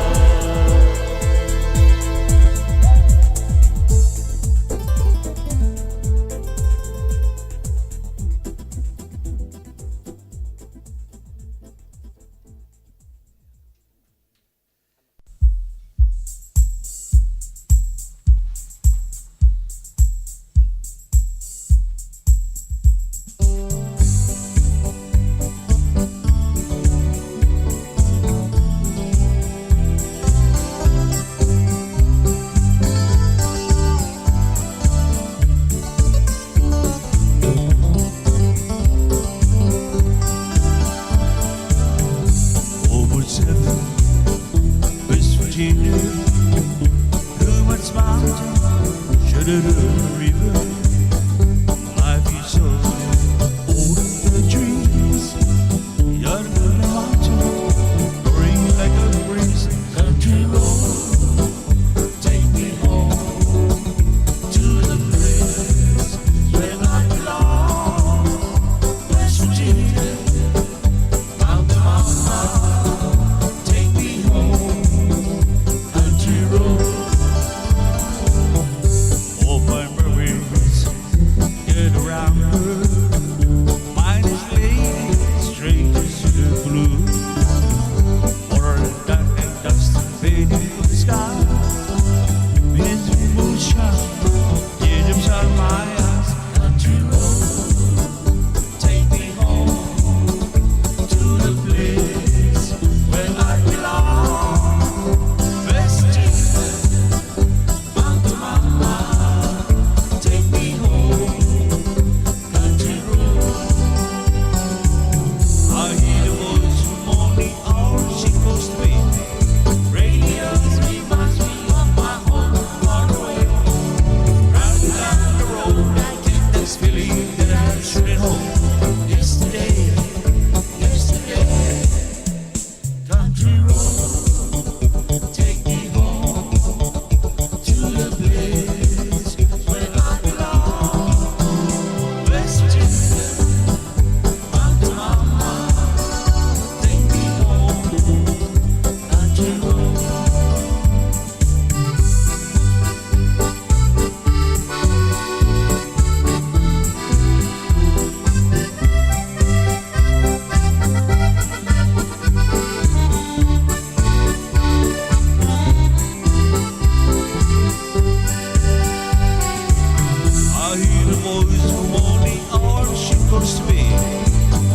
Over seven, West Virginia, Blue Mountain, Shenandoah River. Life is so old the trees, yonder the mountain, blowing like a breeze. Country road, take me home to the place where I belong. West Virginia, Mountain Mama, take me home, country road. All my memories get around her. Mine is lady, strangers to the blue. Water and dark and dust fading from the sky. Miserable shine, teardrops out of my eyes. Country road, take me home to the place where I belong. West Virginia, Mountain Mama, take me home, country road. I hear the voice from morning hour, she calls to me. Radio reminds me of my home far away. Driving down the road, I get this feeling that I'm shooting home. Yesterday, yesterday, country road, take me home to the place where I belong. West Virginia, Mountain Mama, take me home, country road. I hear the voice from morning hour, she calls to me.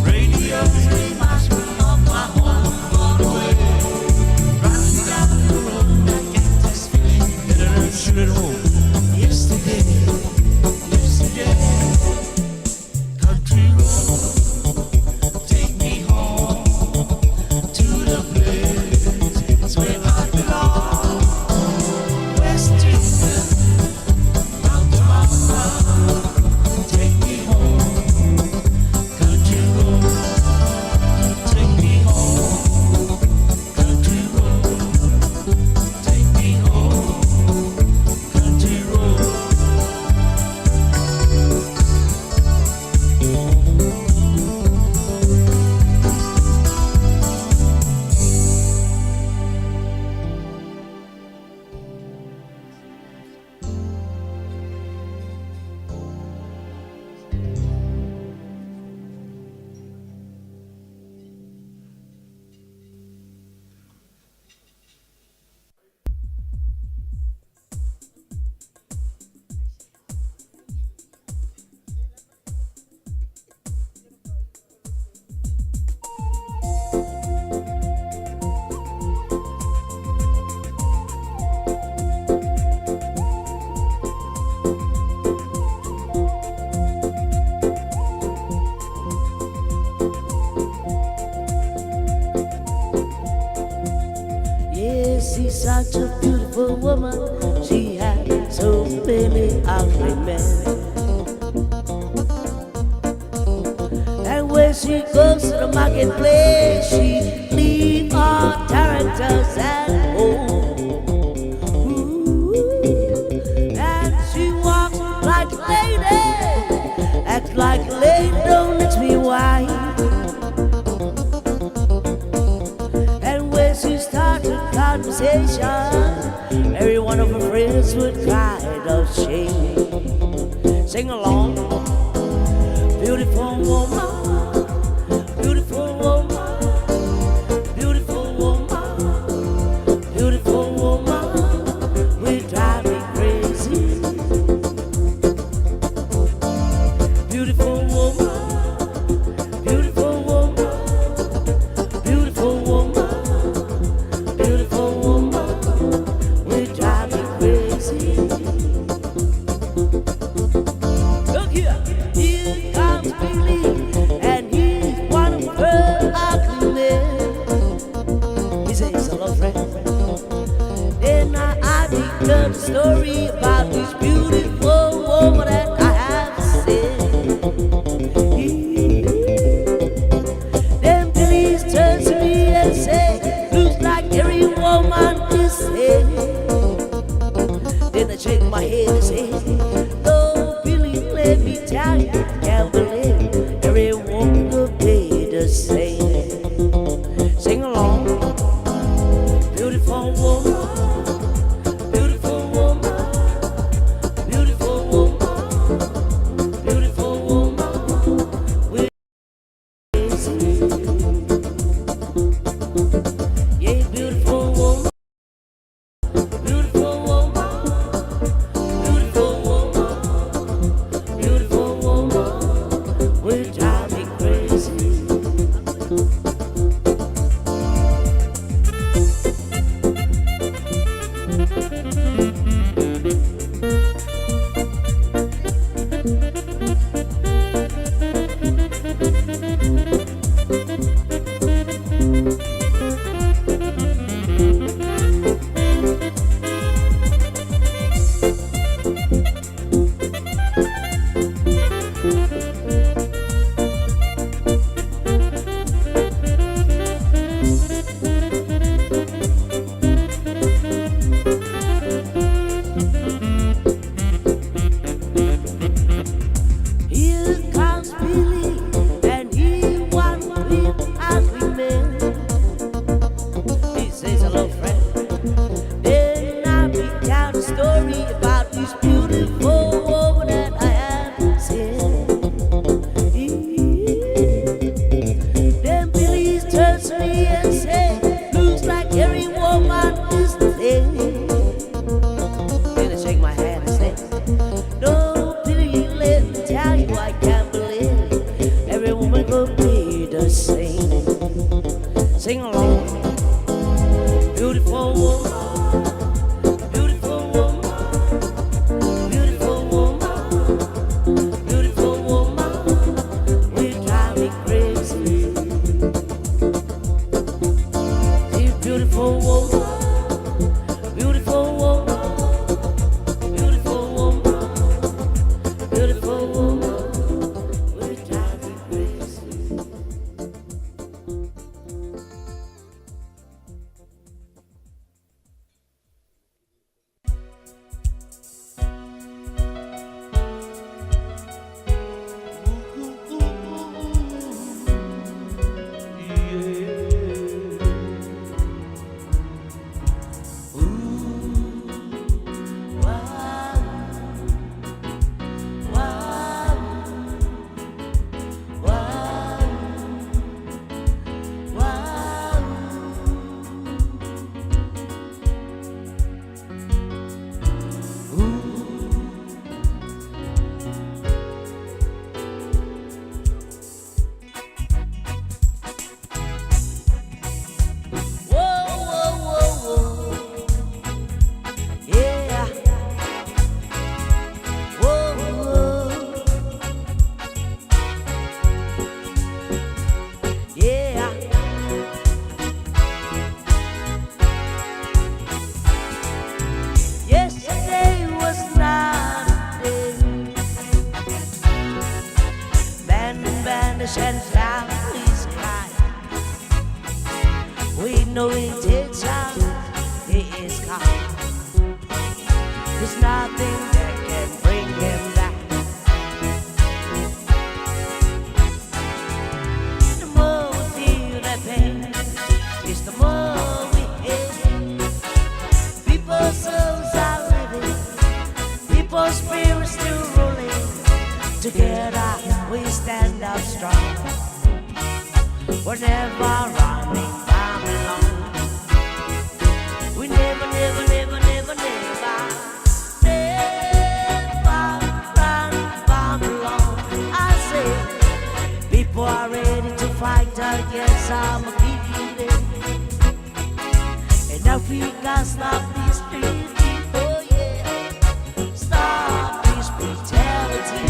Radio reminds me of my home far away. Driving down the road, I get this feeling that I'm sure at home. Yesterday, yesterday, country road, take me home to the place where I belong. West Virginia, Mountain Mama, take me home, country road, take me home, country road, take me home, country road. Yes, she's such a beautiful woman. She had so many ugly men. And when she goes to the marketplace, she leaves all tarantas at home. Ooh, and she walks like a lady, acts like a lady, don't ask me why. And when she starts Conversation, every one of her friends would cry of shame. Sing along, beautiful woman, beautiful woman, beautiful woman, beautiful woman, will drive me crazy. Beautiful woman, beautiful woman, beautiful woman, beautiful woman, will drive me crazy. Look here, here comes Billy, and he's one of her ugly men. He says, hello, friend. Then I begun the story about this beautiful woman that I have seen. Then Billy turns to me and say, looks like every woman is same. Then I shake my head and say, no, Billy, let me tell you, I can't believe every woman could be the same. Sing along, beautiful woman, beautiful woman, beautiful woman, beautiful woman, with yeah, beautiful woman, beautiful woman, beautiful woman, beautiful woman, will drive me crazy. Here comes Billy, and he one real ugly man. He says, hello, friend. Then I recount a story about this beautiful woman that I have seen. Then Billy turns to me and says, looks like every woman is the same. Then I shake my hand and say, no, Billy, let me tell you, I can't believe every woman could be the same. Sing along, beautiful woman, beautiful woman, beautiful woman, beautiful woman, will drive me crazy. The beautiful woman, beautiful woman, beautiful woman, beautiful woman, will drive me crazy. Wow, wow, wow. Whoa, whoa, whoa, whoa. Yeah. Whoa, whoa. Yeah. Yesterday was not a day. Man vanish and families cry. We no intention, he is gone. There's nothing that can bring him back. The more we feel that pain, it's the more we hate. Together we stand up strong. We're never running Babylon. We never, never, never, never, never, never run Babylon. I say, people are ready to fight against our killing. And Africa, stop this treaty. Oh yeah, stop this brutality.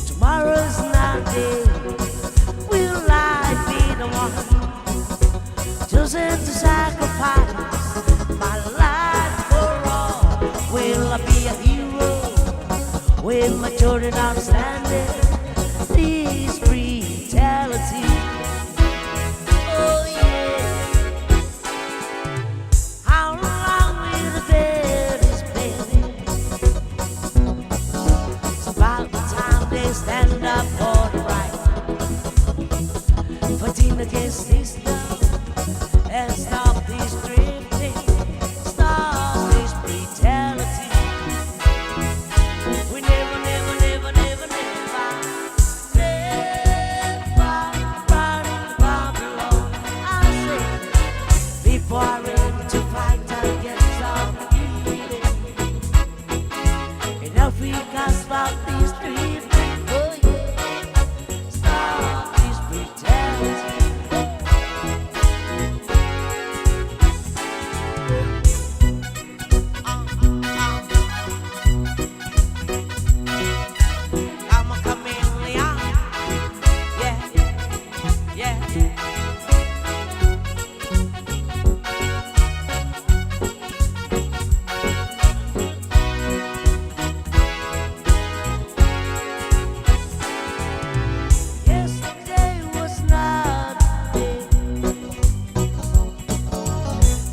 Tomorrow's not day. Will I be the one choosing to sacrifice my life for all? Will I be a hero with my children outstanding? This brutality. Oh yeah. How long will the bed is pain? It's about the time they stand up for the right, fighting against system and stop this drifting, stop this brutality. We never, never, never, never, never, never run Babylon. I say, people are ready to fight against our killing. In Africa, stop this drifting. Oh yeah, stop this brutality. I'm a chameleon. Yeah, yeah. Yesterday was not a day.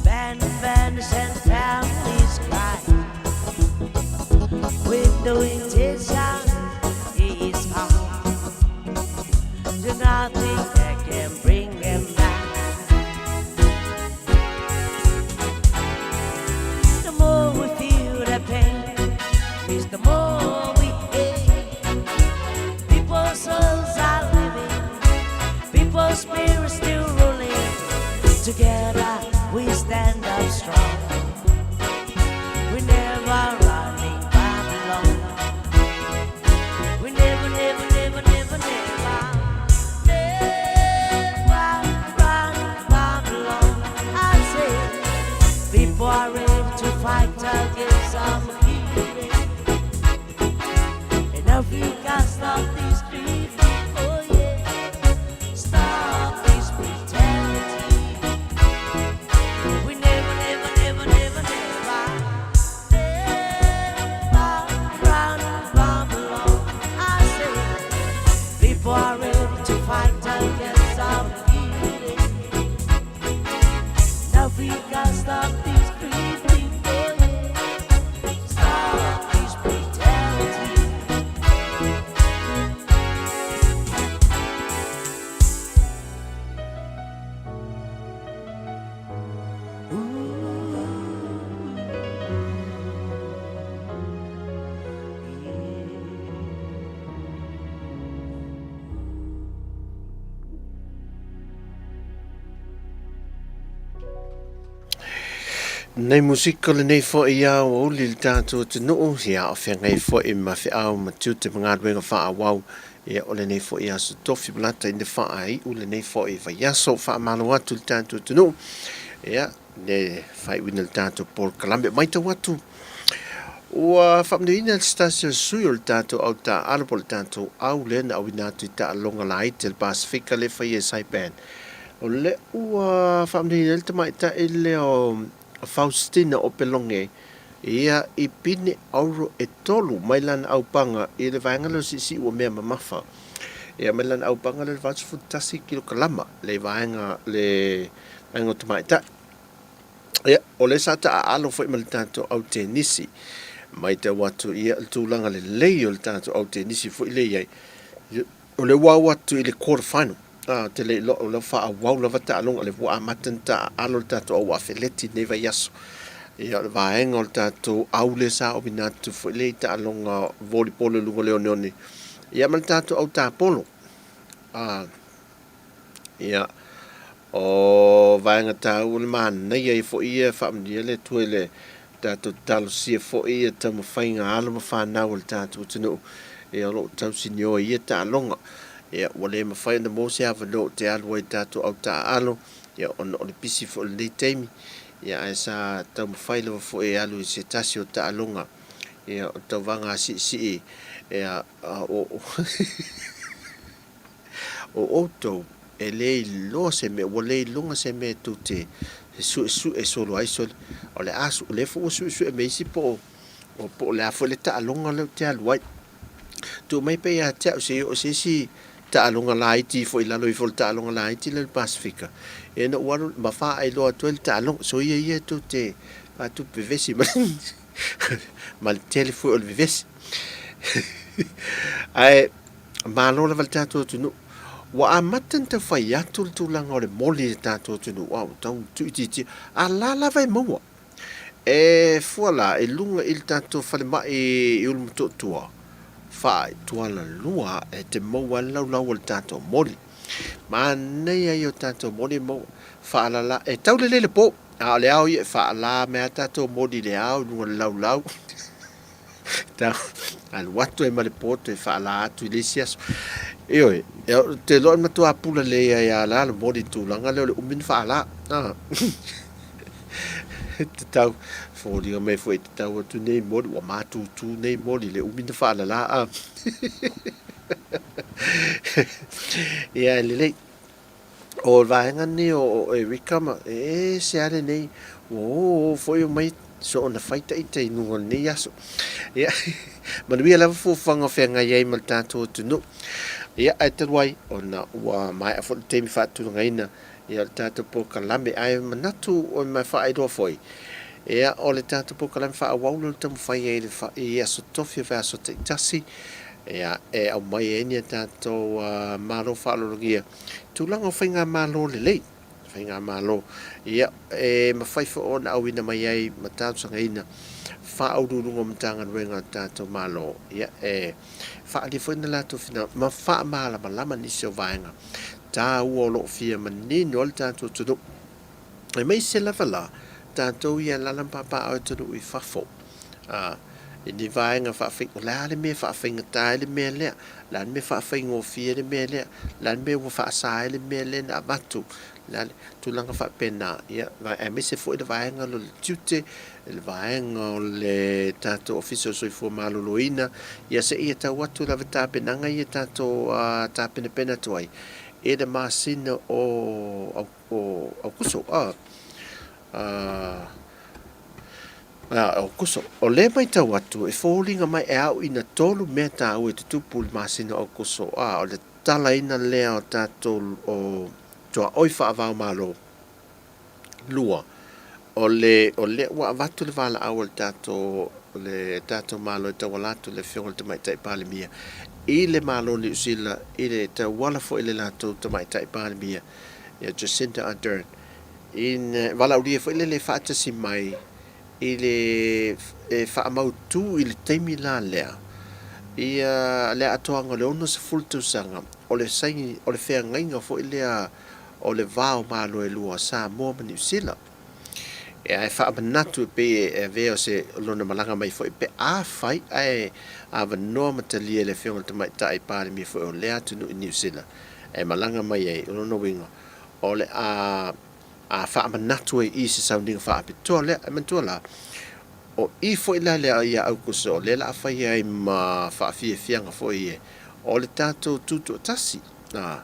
Man vanish and families cry. With no intention, he is gone. There's nothing that can bring him back. The more we feel the pain, is the more we hate. People's souls are living, people's spirits still rolling. Together we stand up strong. We never running Babylon. We never, never, never, never, never, never run Babylon. I say, people are ready to fight against some killing. In Africa, stop this drifting. Oh yeah, stop this brutality. We never, never, never, never, never, never run Babylon. I say, people are ready to fight against our killing. In Africa, stop this drifting. Oh yeah, stop this brutality. Nei musika lenei fo'i ia ua uli le tatou atunuu, ia a o feagai fo'i ma feau ma tiute ma galuega faaauau, ia o lenei fo'i aso tofi ma lata ina faai'u lenei fo'i vaiaso. Faamalo atu i le tatou atunuu, ia le faaiuina o le tatou polokalame. Matau atu ua faamanuiaina se tasi o sui o le tatou au taaalo po o le tatou au lea na auina atu i taaloga laiti a le Pasefika lea e faia i Saipan. O lea ua faamanuiaina ai le tamaitai lea o Faustina Opeloge ia i pine auro e tolu mai lana aupaga i le vaega lea o siisii ua mea mamafa. Ia mai lana aupaga lea o le 81 kilokalama le vaega le vaega o tamaitai. Ia, o lea sa taaalo foi ma le tatou au tenisi. Matau atu ia le tulaga lelei o le tatou au tenisi foi lea i ai. O lea ua au atu i le quarter final. Ah, te le iloa o lea ua faaauau lava taaloga, o lea ua amata ona taaalo le tatou au afeleti i lenei vaiaso. Ia, o le vaega o le tatou au lea sa auina atu foi lea i taaloga volleyball i luga o le oneone, ia ma le tatou au tapolo. A, ia, o vaega taua le manaia ia foi ia faamanuia le Atua i le tatou talosia foi ia taumafaiga a alo ma fanau a le tatou atunuu, ia o lo o tausinioa i ia taaloga. Ia, ua le mafai ona maua se avanoa ou te alu ai i le tatou au taaalo, ia ona o le pisi foi o lenei taimi, ia ae sa taumafai lava foi e alu i se tasi o taaloga, ia o le tauvaga a siisii, ia o o outou e le iloa se mea, ua le iloga se mea tou te suesue solo ai sole, o le a, o lea foi ua suesue me isi po o po o le a foi le taaloga lea ou te alu ai. Tuu mai pea ia te au se i oo se isi taaloga laiti ifo i lalo ifo o le taaloga laiti lea o le Pasefika, ia na ou alu ma faailoa atu ai le taaloga. Soia ia tou te faatupu vevesi ma ma le tele foi o le vevesi. Ae malo lava le tatou atunuu. Ua amata ona tau fai atu le tulaga o le moli i le tatou atunuu, a ua tau tuuitiitia, a la lava e maua. E fua la i luga i le tatou falemai i Ulumotootua, faaitualalua e te maua ai le laulau o le tatou moli. Manaia ia o tatou moli e maua, faalala, e tau lelei le po, a o le ao ia e faala mai lava tatou moli i le ao i luga o le laulau. Tau alu atu ai ma le po toe faala atu i le isi aso. Ioe, ou te iloa e matua pula lelei ai lava la le moli i le tulaga lea o le umi ona faala. Te tau foliga mai foi te tau atu nei moli, ua matutu nei moli le umi na faalala a. Ia e lelei. O le vaega lenei o Erika ma e ese lava lenei, ua o o foi omai soona fai ita i luga o lenei aso. Ia, manuia lava fuafuaga o feagai ai ma le tatou atunuu. Ia, ae talu ai ona ua maea foi le taimi faatulagaina ia o le tatou polokalame, ae manatu o ma faailoa foi, ia o le tatou polokalame faaauau lea o le taumafai ai i aso tofi o vaiaso taitasi, ia e aumai ai ni a tatou malo faaaloalogia i tulaga o faigamalo lelei, faigamalo, ia e mafai foi ona auina mai ai ma talosagaina Faauluuluga o Matagaluega a le tatou Malo, ia e faaalia foi na latou finagalo ma faamalamalama nisi o vaega taua o lo o fia manino ai le tatou atunuu, aemaise lava la tatou ia e alaala ma papaaao i atunuu i fafo, a, i ni vaega faafai, o le a le mea e faafaigata ai le mea lea, o le a le mea e faafaigofie ai le mea lea, o le a le mea ua faasa ai le mea lea na avatu, o le a le tulaga faapena, ia, aemaise foi le vaega lea o le tiute, le vaega o le tatou Ofisa o le Soifua Maloloina, ia seia tau atu lava tapenaga ia tatou tapenapena atu ai i le masina o Aokuso. Aokuso. O lea e matau atu e foliga mai e ao ina tolu mea taua e tutupu i le masina o Aokuso, o le tatalaina lea o tatou o tuaoi faava-o-Malo. 2, o le, o lea ua avatu le valaau a le tatou, le tatou Malo e tauala atu i le Afioga i le Tamaitai Palemia i le Malo o Niu Sila i le tauala foi i le latou Tamaitai Palemia ia Jacinda Ardern ina valaaulia foi lele e faatasi mai i le e faamautu i le taimi la lea ia le atoaga o le 60 tausaga o le saini o le feagaiga foi lea o le va o Malo e lua o Samoa ma Niu Sila. Ae faamanatu e pei e avea o se lona malaga mai foi pe afai ae avanoa ma talia e le Afioga i le Tamaitai Palemia foi o lea atunuu i Niu Sila e malaga mai ai. O lona uiga, o le a a faamanatu ai i se sauniga faapitoa lea. Ae manatua la, o i foi la lea ia Aukuso o lea la a fai ai ma faafiafiaga foi e o le tatou tutoatasi. A.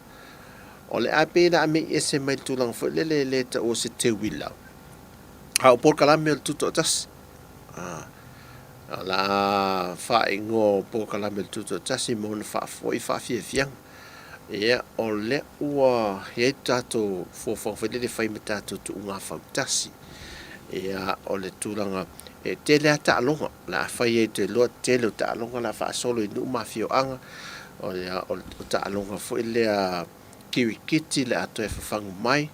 O le a pei o le a mei ese mai le tulaga foi lele e le taua o se teuila, a o polokalame o le tutoatasi. A, o le a faaigoa o polokalame o le tutoatasi ma ona faafoe faafiafiaga. Ia, o lea ua i ai le tatou fuafuaga foi lele e fai ma tatou tuuga fautasi. Ia, o le tulaga, e tele lava taaloga o le a fai ai, ou te iloa tele o taaloga o le a faasolo i nuu ma afioaga. O le taaloga foi lea kirikiti le a toe fafagu mai,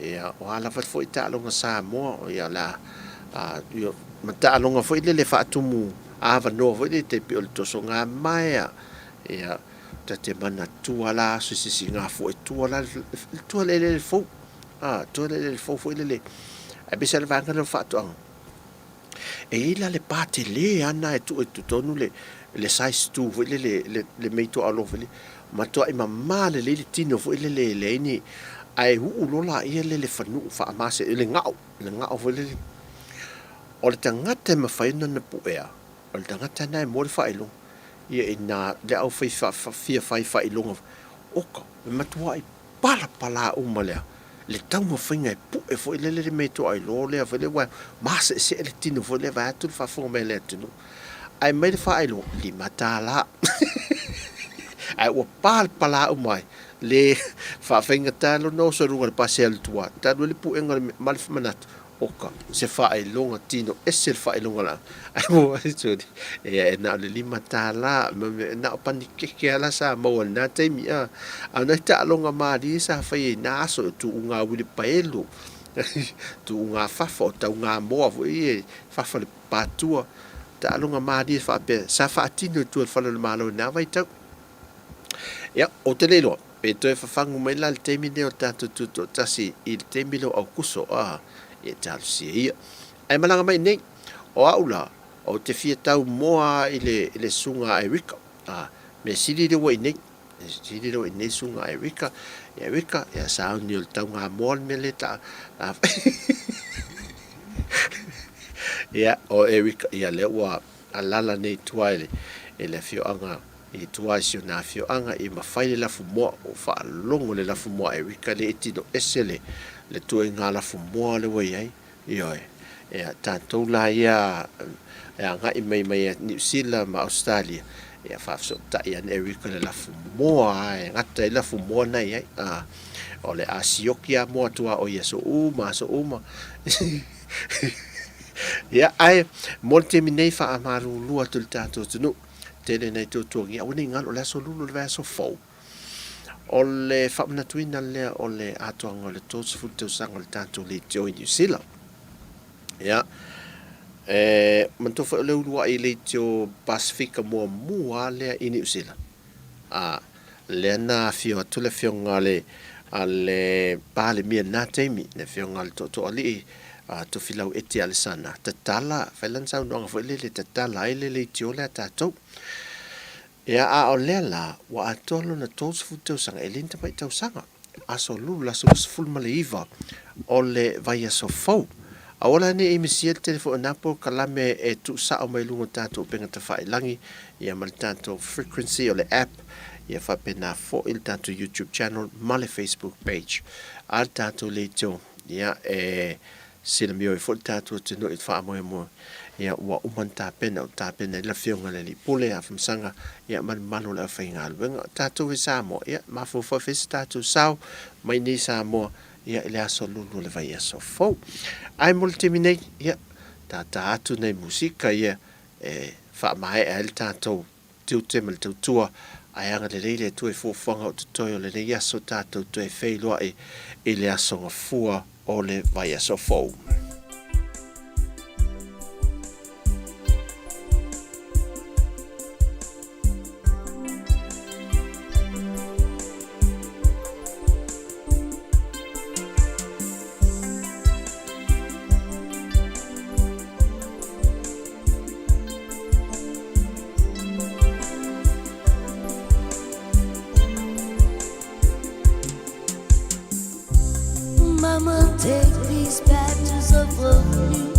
ia, o a lava foi taaloga Samoa, ia, o le a Ma taaloga foi lele faatumu avanoa foi lele tai pei o le tosoga maea. Ia, ta te manatua la aso i se sigafua i tua la le tua le eleele fou. Tua le eleele fou foi lele, aemaise lava le vaega lea o faatoaga. E i ai la le pa tele lava lena e tuu i totonu le le size tu foi lele le meitoaolo foi lele, matuai mama lelei le tino foi lele e leai ni, ae uu loa laia le le fanuu faamasese le gao, le gao foi lele. O le tagata e mafai ona na puea, o le tagata lena e moa le faailoga. Ia ina le aufai fia fai faailoga, oka, e matuai palapala uma lea le taumafaiga e pue foi lele le mea toailoa lea foi lea ua maseesee le tino foi lea vaeatu le faafofoga mai a le atunuu. Ae mai le faailoga, $5. Ae ua palapala uma ai le faafaigata lona oso i luga o le pasi e alu i tua talu ai le puega ma le manatu Oka, se faailoga tino ese le faailoga la ae ua sole ia e na o le $5 ma mea na o panikeke lava la sa maua i lena taimi a o nai taaloga malie sa faia i na aso o tuuga uilipaelo tuuga fafa o tauga moa foi ia i fafa o le patua taaloga malie faapea sa faatino i tua i le fale o le Malo i na vaitau. Ia, ou te le iloa pe toe fafagu mai la le taimi lenei o le tatou tutoatasi i le taimi lea o Aukuso, a, ia talosia ia. Ae malaga mai nei, o au la, ou te fia tau moa i le, i le susuga a Erika. A, mea sili lea ua i nei, mea sili lea ua i nei le susuga a Erika. Ia Erika, ia sauni o le taugamoa le mea lea ta, a, ia, o Erika, ia lea ua alala nei i tua i le, i le afioaga I tua i si ona afioaga i mafai le lafumoa, ua faalogo le lafumoa a Erika lea e tino ese le le tuaiga lafumoa lea ua i ai. Ioe. Ia, tatou la ia e agai mai mai Niu Sila ma Ausetalia, ia faafesootai ane Erika i le lafumoa lava e gata ai le lafumoa lena e i ai. A, o le a sioki lava moa atu lava o ia aso uma aso uma. Ia, ae mo le taimi nei faamalulu atu i le tatou atunuu. Tele nai tuatuagia, aua ne i galo, o le aso lulu o le vaiaso fou. O le faamanatuina lea o le atoaga o le 30 tausaga o le tatou leitio i Niu Sila. Ia, e manatua foi o le uluai leitio Pasefika muamua lea i Niu Sila. A, lea na afio atu le afioga a le, a le Palemia i lena taimi, le afioga a le Tootooalii a Tofilau Eti Alesana, tatala, fai lana saunoaga foi lele, tatala ai le leitio lea a tatou. Ia, a o lea la, ua atoa lona 30 tausaga, e le ni tamai tausaga. Aso Lulu, aso 29 o le vaiaso fou. Aua la ne i misia le tele foi o nā polokalame e tuusao mai luga o tatou upega tafailagi, ia ma le tatou frequency o le app, ia faapena foi le tatou YouTube channel ma le Facebook page a le tatou leitio, ia e silamio ai foi le tatou atunuu i le faamoemoe, ia ua uma ona tapena, ua tapena ai le Afioga i le Alii Pule ia Afamasaga, ia ma le mamalu o le aufaigaluega. O tatou i Samoa, ia mafaufau e fai se tatou sao mai nei Samoa, ia i le aso lulu o le vaiaso fou. Ae mo le taimi nei, ia, tātā atu nei musika ia e faamaea ai le tatou tiute ma le tautua, ae agalelei le Atua i fuafuaga o totoe o lenei aso tatou toe feiloai i le aso Gafua o le vaiaso fou. Mama, take these patches off of me.